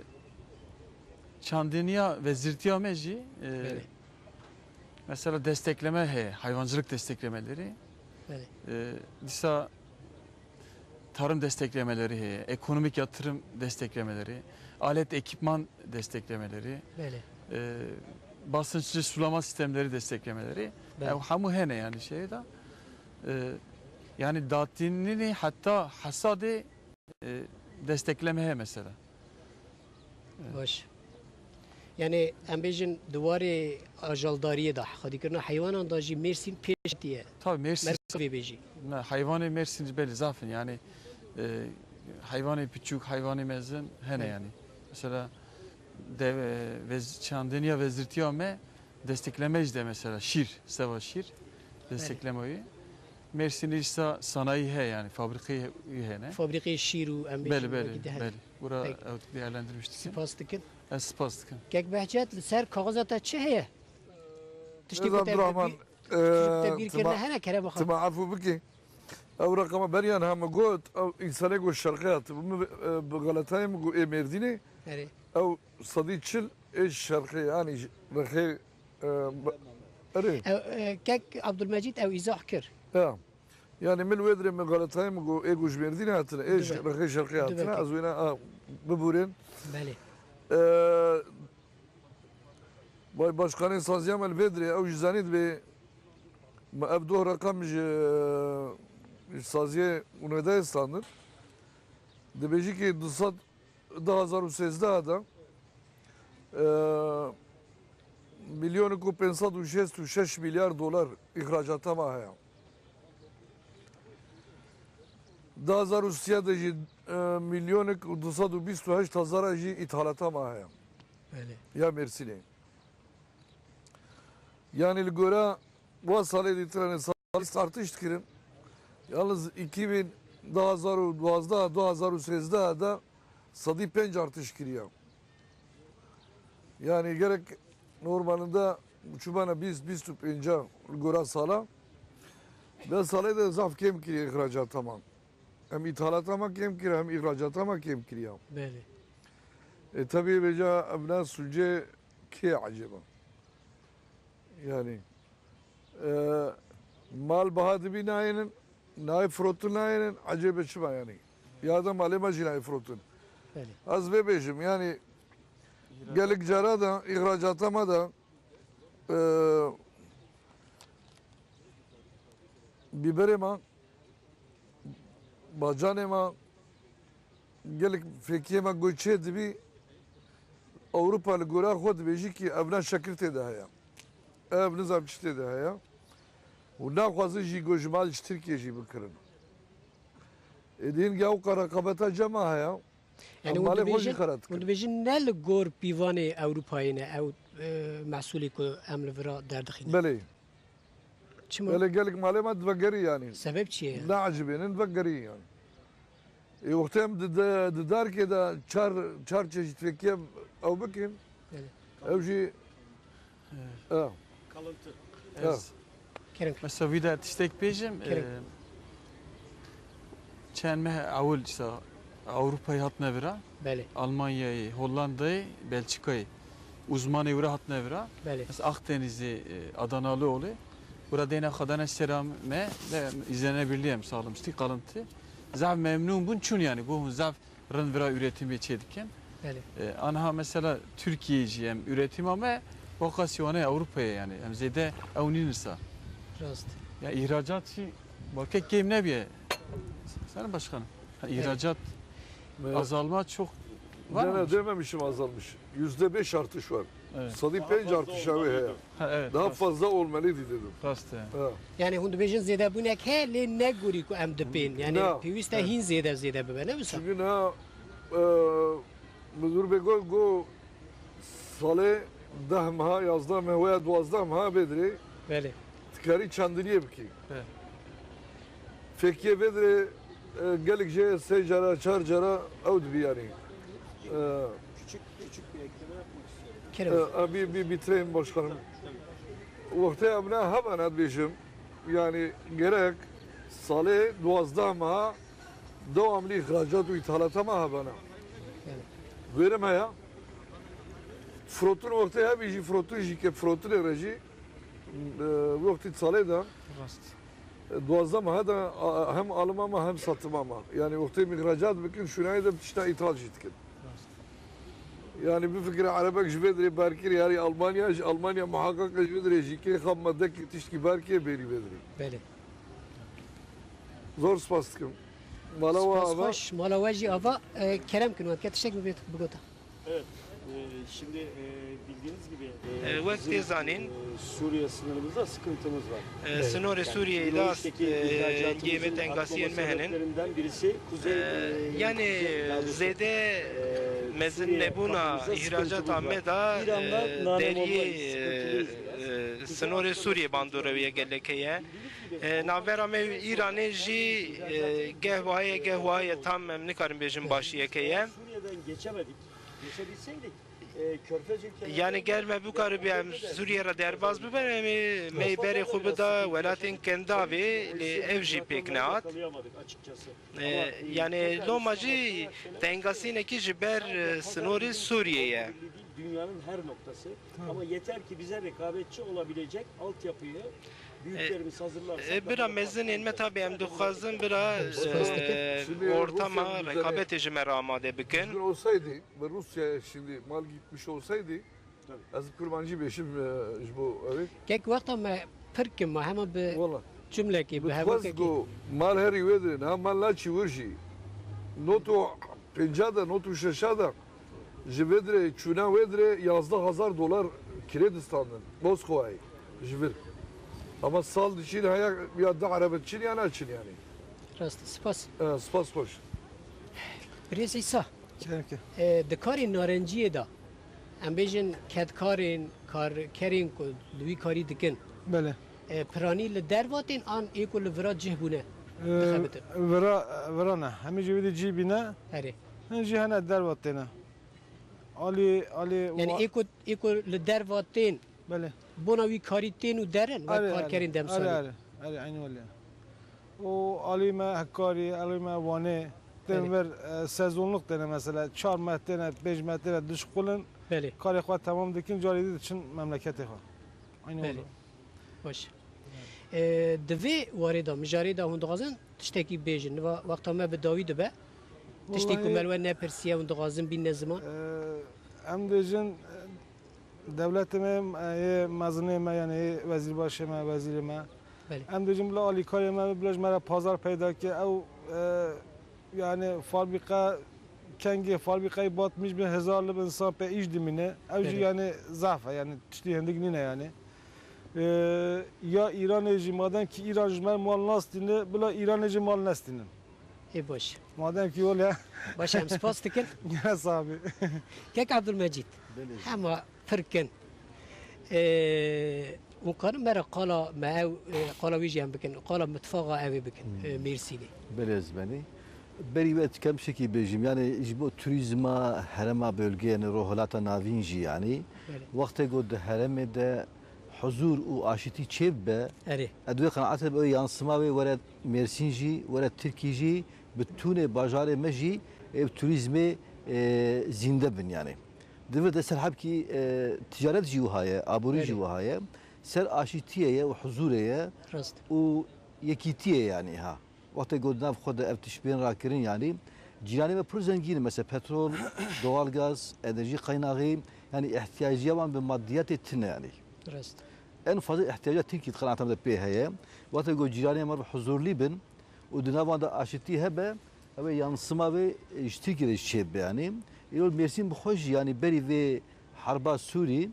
çandiniya wezîrtiya me jî, e, Belê. Mesela destekleme heye, hayvancılık desteklemeleri. Belê. E, dîsa tarım desteklemeleri heye, ekonomik yatırım desteklemeleri, alet ekipman desteklemeleri, Belê. e, basınçlı sulama sistemleri desteklemeleri. Belê. Ew hemû hene yani şeyde. E, yani datinini hatta hasadê, e, destekleme heye mesela. Baş. Yani em bêjin di warê ajaldariyê de, xwedîkirina heywanan de jî Mêrsîn pêş hatiye. Tabii Mêrsîn. Merkez vê bêjî. Ne, heywanê Mêrsîn jî belê zaf in. Yani, e, heywanê piçûk, heywanê mezin hene Hı. yani. Mesela de, e, vez-, çandiniya wezîrtiya me destekleme jî de mesela şîr, seva şîr Belê. destekleme wî. Mêrsînê jî sa-, sanayî heye yani, fabrîkeyê wî hene. Fabrîkeyê şîr û em bêjin Belê, wekî belê, de hene. belê. Bura Peki. ew değerlendirmiş dikin. Spas dikin. Ez spas dikim. Kek Behçet, li ser kaxiza te çi heye? Tiştê Rêz ku te Abdurrahman, bi-, tiştê ku te e, bîr kirine tima-, hene, kerema xwe? tima efû bikî. Ew reqama beriyan ha min got, ew însanê ku şerqê hatibû. Min, e, bi xeletayê min got ê Mêrdînê. Erê. Ew sedî çil ê şerqê, yanî ji rexê, e, bi-, erê. Ew, e, kek Abdulmecîd ew îzah kir. Ya. Yani min wê dirê min xeletayê min got ê ku ji Mêrdînê hatine, ê ji Dibe. rexê şerqê hatine, Dibe. ez wêna, a, bibûrên. Belê. E, Bay başkanê saziya me li vê dirê, ew jî zanî dibê me ev doh reqem ji, ji saziyê Unedayê standin. Dibêjî ki du sed, du hazar û sêzdeh de, e, milyonik û pênc sed û şêst û şeş milyar dolar îxracata me heye. Du hazar û sî de jî, e, milyonik û du sed û bîst û heşt hezara jî îthalata me heye. Belê. Ya Mêrsînê. Yani li gora wa salê dîtiranê salîst artış dikirin. Yalnız iki bin, du hazar û duwazdeh, du hazar û sêzdeh de sedî pênc artış kiriye. Yani gerek normalinde çûbana bîst, bîst û pênc li gora sala. Deh salê de zaf kêm kiriye îxracata me. Hem îthalata me kêm kiriye, hem îxracata me kêm kiriye. Belê. E, tabii vêca ev ne sûcê kê ecêba? Yani, e, mal baha dibî nayênin, nayê firotin nayênin, ecêbe çima yani? Ya da malê me jî nayê firotin. Belê. Ez vê bêjim, yani, gelek cara da, îxracata me da, e, bîberê me, bacanê me, gelek fêkiyê me goy çê dibî, Ewropa li gora xwe dibêjî ki ev ne şekir tê de heye. Ev nizam çi tê de heye. Û naxwazin jî go ji mal ji Tirkiye jî bikirin. Ê dîn ge ew qe reqabeta cema heye. Yani hûn malê xwe jî dibêjin, xera dikin. Hûn dibêjin ne li gor pîvanê Ewropayê ne ew, e, mehsulê ku em li vira derdixînin. Belê. Çima? Belê gelek malê me divegerî yani. Sebep çi ye? Ne ecibênin divegerî yani. Ê wextê em di, di, di darkê de çar, çar çeşît fêkiye ew bikin. Belê. Ew jî, e. Kalıntı. E. Ez Kerem. Mesela vî de tiştek bêjim, Kerem. E, çend meh ewil işte Ewropayê hatine vira. Belê. Almanyayê, Hollandayê, Belçikayê. Uzmanê wira hatine vira. Belê. Mesela Akdenizê, e, Adanalı olê. Wira deyne xwe dane sera me, de izlenebiliyem sağlamıştı, kalıntı. Zaf memnun bûn çûn yani, got hûn zaf rind vira üretimê çê dikin. Belê. E, anha mesela Tirkiyeyê jî em üretima me weka sîwanê Ewropayê yani. Em zêde ew nînin sa. Rast. Ya ihracat jî belkî kêm nebiye. Sayın Başkanım, ha, Belê. ihracat Me- azalma çok var Ne, mı? ne, dememişim azalmış. Yüzde beş artış var. Evet. Sadî pênc artış ew ê heye. Ha, evet, Daha rast. fazla olmalıydı dedim. Rast e. Ha. Yani hûn dibêjin zêdebûnek heye lê ne gorî ku em dipên. Yani Na, pêwîst e ne. hîn zêde zêde bibe, ne wisa? Çünkü ne, e, müdür bey got, got salê deh meha, yazdeh meha veya duwazdeh meha bêdirê Belê. dikarî çandiniyê bikî. Evet. Fêkiye vêdirê, e, gelek jê sê cara, çar cara ew dibî yani. E, Küçük, küçük bir ekleme yapmak istiyorum. Kerem. E, e, bir, bir bitireyim başkanım. Wextê em ne hemen dibêjim, yani gerek salê duwazdeh meha devamlı ihracat û ithalata me hebene. Evet. Verim heye. Frotun wextê hebî jî, frotun jî ke frotunê re jî, e, wextî salê de Rast. Duwazdeh meha de, a, hem alima me hem satima me. Yani wextê mîhracat bikin, şûnayê de tişta îthal jî dikin. Rast. Yani bifikire erebek ji vê dirê berkirî herî Almanya, ji Almanya muhakkak ji vê dirê jî kê xam madde ki tiştkî berkê bêrî vê dirê. Belê. Zor spas dikim. Mala we Spas ava. xweş, mala we jî ava. E, kerem kin, we dike tiştek bibêt, bigota. Evet, e, şimdi, e, bildiğiniz gibi, e, E, wek bizim, tê zanîn, e, Suriye sınırımızda sıkıntımız var. E, Evet. sinorê Yani Sûriyeyê de yoğun ast, şekil e, ihracatımızın hingê me tengasiyên artmama me hene. sebeplerinden birisi Kuzey, E, e, yani Kuzey, daha doğrusu, zêde e, mezin Suriye nebûna kapımızda ihracata sıkıntımız me var. de, İran'la e, nane deriyê, mollayız, e, sıkıntılıyız biraz. e, Kuzey sinorê Afrika'da Sûriyê bandorewîye gelek heye. E, navbera me û Îranê jî, e, geh waheye, geh waheye tam em nikarin bêjin başiyeke ye. Suriye'den geçemedik. Geçebilseydik, e, Körfez ülkelerinden Yani ger me bikaribî em Sûriye re derbas bibin, em ê me berê xwe bida welatên Kendavê, lê ev jî pêk nehat. E, yani loma jî tengasînekî ji ber, e, sinorê Sûriyê ye. Dünyanın her noktası. Ama yeter ki bize rekabetçi olabilecek altyapıyı büyüklerimiz hazırlarsa E, bira daha rahat mezinên me, tabii em dixwazin bira, Spas dikim. e, Şimdi ortama Rusya rekabetê ji me re amade bikin. düzgün olsaydı ve Rusya şimdi mal gitmiş olsaydı, Tabii. ez kurmancî bêşim, e, ji bo ew ê. Kek wexta me pir kim, me hema bi Wala. cumlekî, bi Bi hevokekî. Xwest go mal herî wê dirin, ha mal naçî wir jî. Noto pênca de, noto şeşa de Ji vê dirê, çûna wê dirê yazdeh hezar dolar kirê distandin. Moskowayê. Ji vir. Ama sal diçin heya ya di erebe diçin ya naçin yani. Rast, spas. E, spas xweş. Birêz Îsa, Çerke. e, di karên narenciyê de, em bêjin kedkarên, karkerên ku li wî karî dikin. Belê. E, piranî li derva tên an ê ku li vira cih bûne E, dixebitin? Vira, vira ne. Hemî jî wî dî cî bîne. Erê. Hin jî hene derva têne. Alî, alî Yani wa- ê ku, ê ku li derva tên, Belê. bona wî karî tên û derin, wek Erê, karkerên erê, demsalî. Erê, erê, erê, eynî welê. Û alî me Hekarî, alî me Wanê, tên Belê. ver, e, sezonluk têne mesela, çar meh têne, pênc meh têne dişqulin, Belê. karê xwe temam dikin, carî dî diçin memleketê xwe. Eynî Belê. welê. Baş. E, di vê warê de, mijarê de hûn dixwazin tiştekî bêjin? Niva wexta me bi dawî dibe. Tiştê ku Wellahî me li we nepirsiye hûn dixwazin bîne ziman? E, em dibêjin, e, dewletê me, e, yê mezinê me, yani yê wezîrbaşê me, wezîrê me. Belê. Em dibêjin bila alîkarê me, bila ji me re pazar peyda ke. Ew, e, yani fabrîka kengê fabrîkayê batmîş bin, hezar li bin insan pê îş dimîne. Ew jî Belê. yani zaf e, yani tiştî hindik nîne yani. Ee, ya Îranê jî, madem ki Îran ji me mal nastîne, bila Îranê jî mal nestînin. Ê baş. Madem ki öyle. Baş, em spas dikin. Gel abi. Kek Abdülmecid. Belê. Hema pir kin. Ee, hûn karin me re qala me ew, e, qala wî jî em bikin. Qala mitfaqa ew ê bikin, Hmm. e, Mêrsînê. Belê ez benî. Berî we dikem şekî bêjim. Yani ji bo turizma herema bölge, yani Rojhilata Navîn jî yani. Belê. Wextê ku di heremê de huzur û aşitî çêbibe, Erê. ez wê qenaetê be yansıma wê were Mêrsîn jî, were Tirkî jî, bi tûnê bajarê me jî ê bi turizmê, e, zînde bin yani. Di vir de ser hebkî, e, ticaret jî wiha ye, aborî jî Erê. wiha ye. Ser aşîtiyê ye û huzurê ye Rast. û yekîtiyê yani ha. Wextê ku di nav xwe de ev tişt bên rakirin, yanî cîranê me pir zengîn in, mesela petrol, doğalgaz, enerjî qaynaxî, yanî ihtiyaciya wan bi maddiyatê tune, yanî. Rast. En fazla ihtiyaca Tirkî di qenaeta me de pê heye. Wextê ku cîranê me bi huzurlî bin û di nav wan de aşitî hebe, ew ê yansıma vê, e, ji Tirkiyê de jî çêbibe, yanî. Îro Mêrsîn bi xwe jî, yanî berî vê herba Sûrî,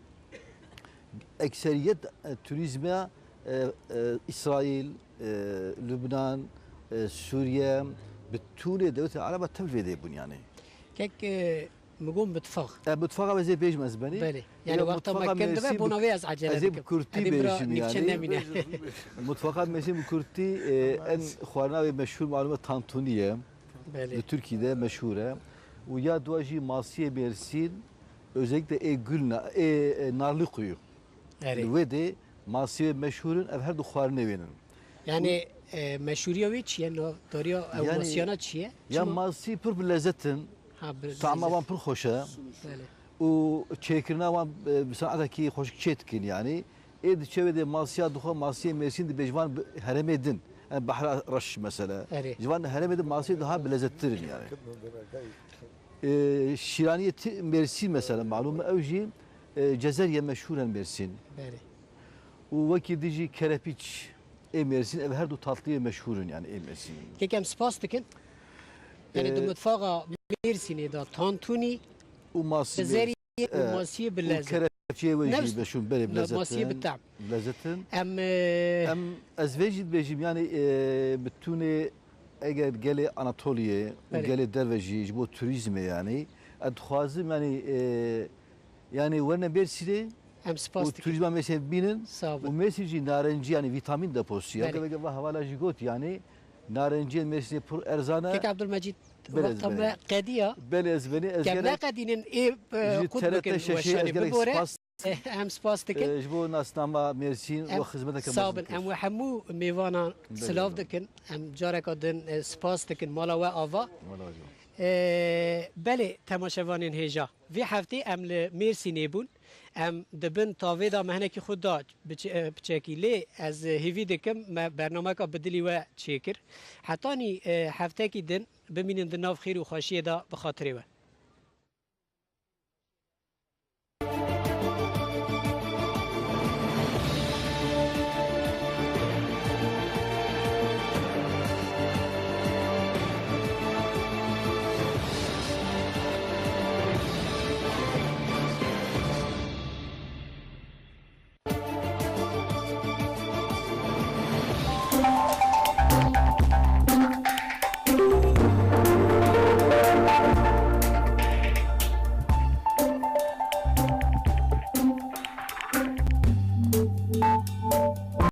ekseriyet, e, turizma, e, e, Îsraîl, e, Lubnan, e, Sûriye, bi tûnê dewletê Ereba tev vê dê bûn yani. Kek, e, mi got mitfax. E, mitfaxa ez ê bêjim ez benî. Belê. Yani Ya wexta mitfaxa me kin dibe, Mêrsîn bona bi, vê ez acele ez ê bi dikim. kurtî Ebî bira bêjim nîvçe yani. nemîne. Mitfaxa Mêrsîn bi kurtî, e, en xwarina wê meşhur malum e tantuni ye. Belê. Li Tirkiyê de meşhur e. Û ya dua jî masiyê Mêrsîn, özellikle ê Gülna, ê, e, Narlıkuyu. Erê. Li wê dê masiyê meşhur in, ev her du xwarinê wê in. Yani, e, meşhuriya wê çi ye? Navdariya ew Yani, masiyana çi ye? Ya Çima? Masî pir bi lezzet in, Ha, bi tama lezzet. wan pir xweş e. Belê. Û çêkirina wan, e, bi sanetekî xweşik çê dikin yani. Ê diçe wê dê masiya dixwe, masiyê Mêrsîn dibê ji van bi-, heremê din. Yani Behra Reş mesela. Erê. Ji van heremê din masiyê daha bi lezzettir in yani. E, şîraniyê ti-, Mêrsîn mesela, malum e, ew jî, e, cezeriye meşhur in Mêrsîn. Belê. Û wekî dijî kerepiç ê Mêrsîn, ev her du tatliyê meşhur in yani ê Mêrsîn. Kek em spas dikin. Yani Ee, di mutfaqa Mêrsînê de tantuni, û masî cezerî Mêrsîn, û e, masiyê bi û lezzet. Kerepiçê wê Ne jî bi- meşhur, belê bi ne, lezzet masiyê in. Bi tam. Lezzet in. Em, e, Em, ez vê jî dibêjim yani, e, bi tûnê eger gelê Anatoliyê û Belê. gelê derve jî ji bo turizmê yani, ez dixwazim yani, e, yani werne Mêrsînê Em spas û dikin. Turizma Mêrsînê bibînin Sağ û olun. Mêrsîn jî narencî yani vîtamîn deposu ye. Belê. Weke weke va hevala jî got yani narenciyên Mêrsînê pir erzan e. Kek Abdülmecid, Belê ez wexta benî. me qediya. Belê ez benî, ez Kem gerek neqedînin ê, e, ji qut T R T bikin şeşê ez weşanê gerek bibore. spas, Em spas dikin. e, ji bo nasnama Mêrsîn Em û xizmeteke sağ mezin bin. Em kir. we hemû mêvanan Belê silav ben. dikin. Em careka din, e, spas dikin. Mala we ava. Mala we ava. E, belê temaşevanên hêja. Vê heftê em li Mêrsînê bûn. Em di bin tavê de me hinekî xwe da biçe-, e, piçekî. Lê ez hêvî dikim me bernameka bi dilî we çêkir. Hetanî, e, heftekî din bimînin di nav xêr û xweşiyê de bi xatirê we.